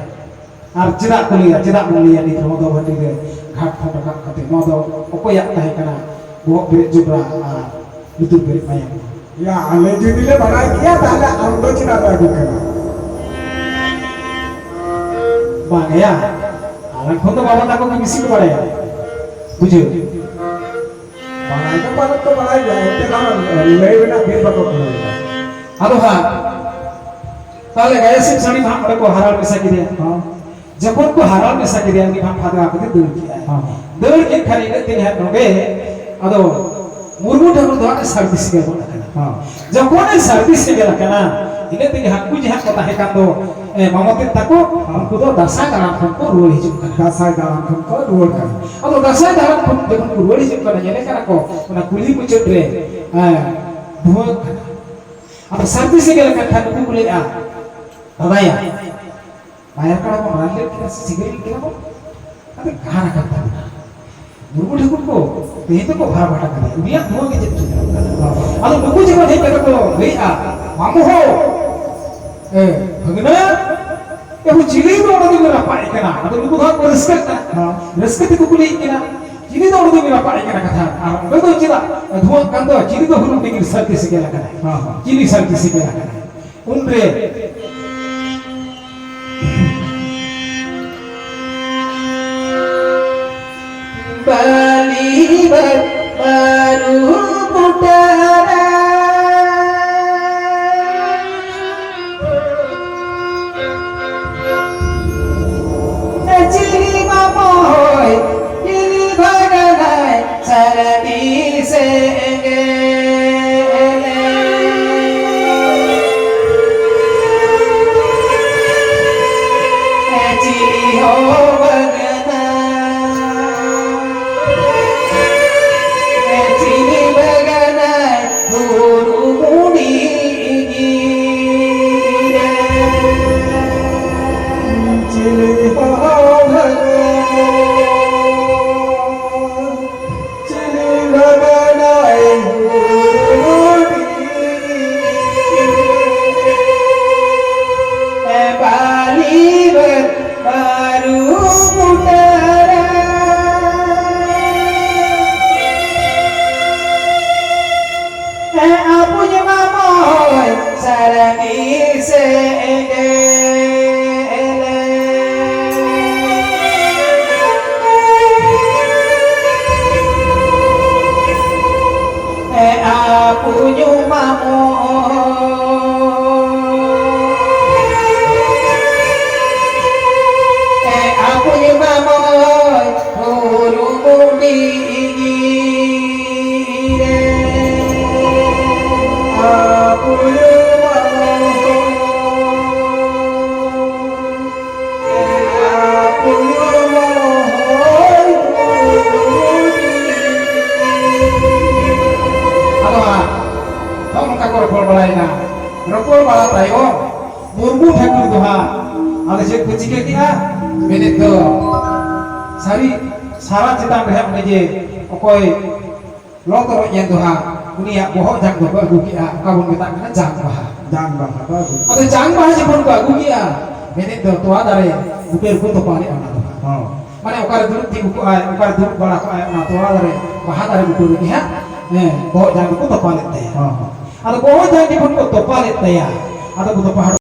ᱟᱨ ᱪᱮᱫᱟᱜ ᱠᱚ ᱞᱟᱹᱭᱟ, ᱪᱮᱫᱟᱜ ᱵᱚᱱ ᱞᱟᱹᱭᱟ ᱱᱤᱛ ᱦᱚᱸ ᱫᱚ ᱦᱟᱹᱴᱤᱧ ᱨᱮ ᱜᱷᱟᱴ ᱠᱷᱚᱱ ᱨᱟᱠᱟᱵ ᱠᱟᱛᱮ ᱱᱚᱣᱟ ᱫᱚ ᱚᱠᱚᱭᱟᱜ ᱛᱟᱦᱮᱸ ᱠᱟᱱᱟ? ᱵᱚᱦᱚᱜ ᱯᱮᱨᱮᱡ ᱡᱚᱵᱽᱨᱟ ᱟᱨ ᱞᱩᱛᱩᱨ ᱯᱮᱨᱮᱡ ᱢᱟᱭᱟᱢ ᱫᱚ? ᱭᱟ, ᱟᱞᱮ ᱡᱩᱫᱤ ᱞᱮ ᱵᱟᱲᱟᱭ ᱠᱮᱭᱟ, ᱛᱟᱦᱞᱮ ᱟᱢ ᱫᱚ ᱪᱮᱫᱟᱜ ᱞᱮ ᱟᱹᱜᱩ ᱠᱮᱢᱟ? ᱵᱟᱝ ᱭᱟ, ᱟᱞᱮ ᱠᱷᱚᱱ ᱫᱚ ᱵᱟᱵᱟ ᱛᱟᱠᱚ ᱜᱮ ᱵᱮᱥᱤ ᱠᱚ ᱵᱟᱲᱟᱭᱟ, ᱵᱩᱡᱷᱟᱹᱣ? ᱵᱟᱲᱟᱭ ᱫᱚ ᱯᱟᱞᱮᱫ ᱠᱚ ᱵᱟᱲᱟᱭ ᱜᱮᱭᱟ, ᱮᱱᱛᱮ ᱨᱮᱦᱚᱸ ᱞᱟᱹᱭ ᱨᱮᱱᱟᱜ ᱵᱤᱨ ᱵᱟᱠᱚ ᱠᱩᱞᱟᱹᱣ ᱮᱫᱟ᱾ ᱟᱫᱚ ᱦᱟᱸᱜ ᱛᱟᱦᱞᱮ ᱜᱟᱭᱟᱥᱤᱢ ᱥᱟᱹᱲᱤ ᱢᱟ ᱦᱟᱸᱜ ᱚᱸᱰᱮ ᱠᱚ ᱦᱟᱨᱟᱲ ᱢᱮᱥᱟ ᱠᱮᱫᱮᱭᱟ᱾ ᱦᱚᱸ᱾ ᱡᱚᱠᱷᱚᱱ ᱠᱚ ᱦᱟᱨᱟᱲ ᱢᱮᱥᱟ ᱠᱮᱫᱮᱭᱟ, ᱩᱱᱤ ᱢᱟ ᱯᱷᱟᱫᱟ ᱠᱟᱛᱮ ᱫᱟᱹᱲ ᱠᱮᱫᱟᱭ᱾ ᱦᱚᱸ᱾ ᱫᱟᱹᱲ ᱠᱮᱫ ᱠᱷᱟᱱ ᱤᱱᱟᱹᱜ ᱛᱮᱜᱮ ᱦᱟᱸᱜ ᱱᱚᱰᱮ ᱟᱫᱚ ᱢᱩᱨᱢᱩ ᱴᱷᱟᱹᱠᱩᱨ ᱫᱚ ᱦᱟᱸᱜ ᱮ ᱥᱟᱹᱨᱫᱤ ᱥᱮᱸᱜᱮᱞ ᱜᱚᱫ ᱟᱠᱟᱱᱟ᱾ ᱦᱚᱸ᱾ ᱡᱚᱠᱷᱚᱱ ᱮ ᱥᱟᱹᱨᱫᱤ ᱥᱮᱸᱜᱮᱞ ᱟᱠᱟᱱᱟ, ᱤᱱᱟᱹᱜ ᱛᱮᱜᱮ ᱦᱟᱹᱱᱠᱩ ᱡᱟᱦᱟᱸ ᱠᱚ ᱛᱟᱦᱮᱸ ᱠᱟᱱ ᱫᱚ, ᱮ, ᱢᱟᱢᱚᱛᱮᱫ ᱛᱟᱠᱚ, ᱦᱚᱸ᱾ ᱩᱱᱠᱩ ᱫᱚ ᱫᱟᱸᱥᱟᱭ ᱫᱟᱬᱟᱱ ᱠᱷᱚᱱ ᱠᱚ ᱨᱩᱣᱟᱹᱲ ᱦᱤᱡᱩᱜ ᱠᱟᱱᱟ᱾ ᱫᱟᱸᱥᱟᱭ ᱫᱟᱬᱟᱱ ᱠᱷᱚᱱ ᱠᱚ ᱨᱩᱣᱟᱹᱲ ᱠᱟᱱᱟ᱾ ᱟᱫᱚ ᱫᱟᱸᱥᱟᱭ ᱫᱟᱬᱟᱱ ᱠᱷᱚᱱ ᱡᱚᱠᱷᱚᱱ ᱠᱚ ᱨᱩᱣᱟᱹᱲ ᱦᱤᱡᱩᱜ ᱠᱟᱱᱟ, ᱧᱮᱞᱮ ᱠᱟᱱᱟ ᱠᱚ ᱚᱱᱟ ᱠᱩᱞᱦᱤ ᱢᱩᱪᱟᱹᱫ ᱨᱮ, ᱮ, ᱫᱷᱩᱣᱟᱹᱜ ᱠᱟᱱᱟ᱾ ᱟᱫᱚ ᱥᱟᱹᱨᱫᱤ ᱥᱮᱸᱜᱮᱞ ᱟᱠᱟᱱ ᱠᱷᱟᱱ ᱱᱩᱠᱩ ᱠᱚ ᱞᱟᱹᱭᱮᱫᱼᱟ, ᱫᱟᱫᱟᱭᱟ, ᱵᱟᱭᱟᱨ ᱠᱟᱲᱟ ᱵᱚᱱ ᱨᱟᱱ ᱞᱮᱫ ᱠᱤᱱᱟ ᱥᱮ ᱥᱤᱸᱜᱟᱹᱲ ᱞᱮᱫ ᱠᱤᱱᱟ ᱵᱚᱱ? ᱟᱫᱚ ᱜᱟᱱ ᱟᱠᱟᱱ ᱛᱟᱵᱚᱱᱟ᱾ ᱢᱩᱨᱢᱩ ᱴᱷᱟᱹᱠᱩᱨ ᱠᱚ ᱛᱮᱦᱮᱧ ᱫᱚᱠᱚ ᱵᱷᱟᱨᱟ ᱵᱟᱴᱟ ᱠᱟᱫᱮᱭᱟ, ᱩᱱᱤᱭᱟᱜ ᱱᱚᱣᱟ ᱜᱮ ᱪᱮᱫ ᱪᱤᱠᱟᱹᱜ ᱠᱟᱱᱟ? ᱟᱫᱚ ᱱᱩᱠᱩ ᱡᱮᱢᱚᱱ ᱦᱮᱡ ᱠᱟᱛᱮ ᱠᱚ ᱞᱟᱹᱭᱮᱜᱼᱟ, "ᱢᱟᱢᱚ ᱦᱳ, ᱮ, ᱵᱷᱟᱹᱜᱽᱱᱟᱹ, ᱮ, ᱦᱳ, ᱪᱤᱞᱤ ᱫᱚ ᱚᱸᱰᱮ ᱫᱚᱵᱤᱱ ᱨᱟᱯᱟᱜ ᱮ ᱠᱟᱱᱟ?" ᱟᱫᱚ ᱱᱩᱠᱩ ᱫᱚ ᱦᱟᱸᱜ ᱠᱚ ᱨᱟᱹᱥᱠᱟᱹᱜ ᱠᱟᱱᱟ᱾ ᱦᱮᱸ᱾ ᱨᱟᱹᱥᱠᱟᱹ ᱛᱮᱠᱚ ᱠᱩᱞᱤᱭᱮᱫ ᱠᱤᱱᱟ, "ᱪᱤᱞᱤ ᱫᱚ ᱚᱸᱰᱮ ᱫᱚᱵᱤᱱ ᱨᱟᱯᱟᱜ ᱮ ᱠᱟᱱᱟ ᱠᱟᱛᱷᱟ? ᱟᱨ ᱚᱸᱰᱮ ᱫᱚ ᱪᱮᱫᱟᱜ ᱫᱷᱩᱣᱟᱹᱜ ᱠᱟᱱ ᱫᱚ? ᱪᱤᱞᱤ ᱫᱚ ᱦᱩᱞᱩᱝ ᱰᱤᱸᱜᱤᱱ ᱥᱟᱹᱨᱫᱤ ᱥᱮᱸᱜᱮᱞ ᱟᱠᱟᱱᱟᱭ? ᱦᱮᱸ, ᱦᱮᱸ᱾ ᱪᱤᱞᱤ ᱥᱟᱹᱨᱫᱤ ᱥᱮᱸᱜᱮᱞ ᱟᱠᱟᱱᱟᱭ?" ᱩᱱᱨᱮ ᱵᱟᱹᱞᱤ ᱵᱟᱹᱨᱩ ᱵᱩᱴᱟᱹᱨᱮ ᱪᱤᱞᱤ ᱢᱟᱢᱚᱭ, ᱪᱤᱞᱤ ᱵᱷᱟᱜᱟᱱᱟᱭ, ᱥᱟᱨᱫᱤ ᱥᱮᱸᱜᱮᱞ᱾ ᱪᱤᱞᱤ ᱦᱚᱸ ᱵᱷᱟᱜᱟᱱᱟ, ᱪᱤᱞᱤ ᱵᱷᱟᱜᱟᱱᱟᱭ, ᱵᱩᱨᱩ ᱢᱩᱸᱰᱤ ᱜᱤᱨᱟᱹ᱾ ᱪᱤᱞᱤ ᱦᱚᱸ ᱵᱷᱟᱜᱟᱱᱟ, ᱪᱤᱞᱤ ᱪᱤᱠᱟᱹ ᱠᱮᱜᱼᱟ? ᱢᱮᱱᱮᱫ ᱫᱚ ᱥᱟᱹᱨᱤ ᱥᱟᱨᱟ ᱪᱮᱛᱟᱱ ᱨᱮ ᱚᱸᱰᱮ ᱡᱮ ᱚᱠᱚᱭ ᱞᱚ ᱛᱚᱨᱚᱡ ᱮᱱ ᱫᱚ ᱦᱟᱸᱜ, ᱩᱱᱤᱭᱟᱜ ᱵᱚᱦᱚᱜ ᱡᱟᱝ ᱫᱚᱠᱚ ᱟᱹᱜᱩ ᱠᱮᱜᱼᱟ, ᱚᱠᱟ ᱵᱚᱱ ᱢᱮᱛᱟᱜ ᱠᱟᱱᱟ ᱡᱟᱝ ᱵᱟᱦᱟ᱾ ᱡᱟᱝ ᱵᱟᱦᱟ ᱫᱚ ᱟᱹᱜᱩ᱾ ᱟᱫᱚ ᱡᱟᱝ ᱵᱟᱦᱟ ᱡᱚᱠᱷᱚᱱ ᱠᱚ ᱟᱹᱜᱩ ᱠᱮᱜᱼᱟ, ᱢᱮᱱᱮᱫ ᱫᱚ ᱛᱚᱣᱟ ᱫᱟᱨᱮ ᱵᱩᱴᱟᱹ ᱨᱮᱠᱚ ᱛᱚᱯᱟ ᱞᱮᱫᱼᱟ ᱚᱱᱟ ᱫᱚ ᱦᱟᱸᱜ᱾ ᱦᱚᱸ᱾ ᱢᱟᱱᱮ ᱚᱠᱟᱨᱮ ᱫᱩᱲᱩᱵ ᱛᱤᱸᱜᱩ ᱠᱚᱜᱼᱟᱭ, ᱚᱠᱟᱨᱮ ᱫᱩᱲᱩᱵ ᱵᱟᱲᱟ ᱠᱚᱜᱼᱟᱭ, ᱚᱱᱟ ᱛᱚᱣᱟ ᱫᱟᱨᱮ, ᱵᱟᱦᱟ ᱫᱟᱨᱮ ᱵᱩᱴᱟᱹ ᱨᱮᱜᱮ ᱦᱟᱸᱜ, ᱦᱮᱸ, ᱵᱚᱦᱚᱜ ᱡᱟᱝ ᱫᱚᱠᱚ ᱛᱚᱯᱟ ᱞᱮᱫ ᱛᱟᱭᱟ᱾ ᱦᱚᱸ, ᱦᱚᱸ᱾ ᱟᱫᱚ ᱵᱚᱦᱚᱜ ᱡᱟᱝ ᱡᱚᱠᱷᱚᱱ ᱠᱚ ᱛᱚᱯᱟ ᱞᱮᱫ ᱛᱟᱭᱟ, ᱟᱫᱚ ᱠᱚ ᱛᱚᱯᱟ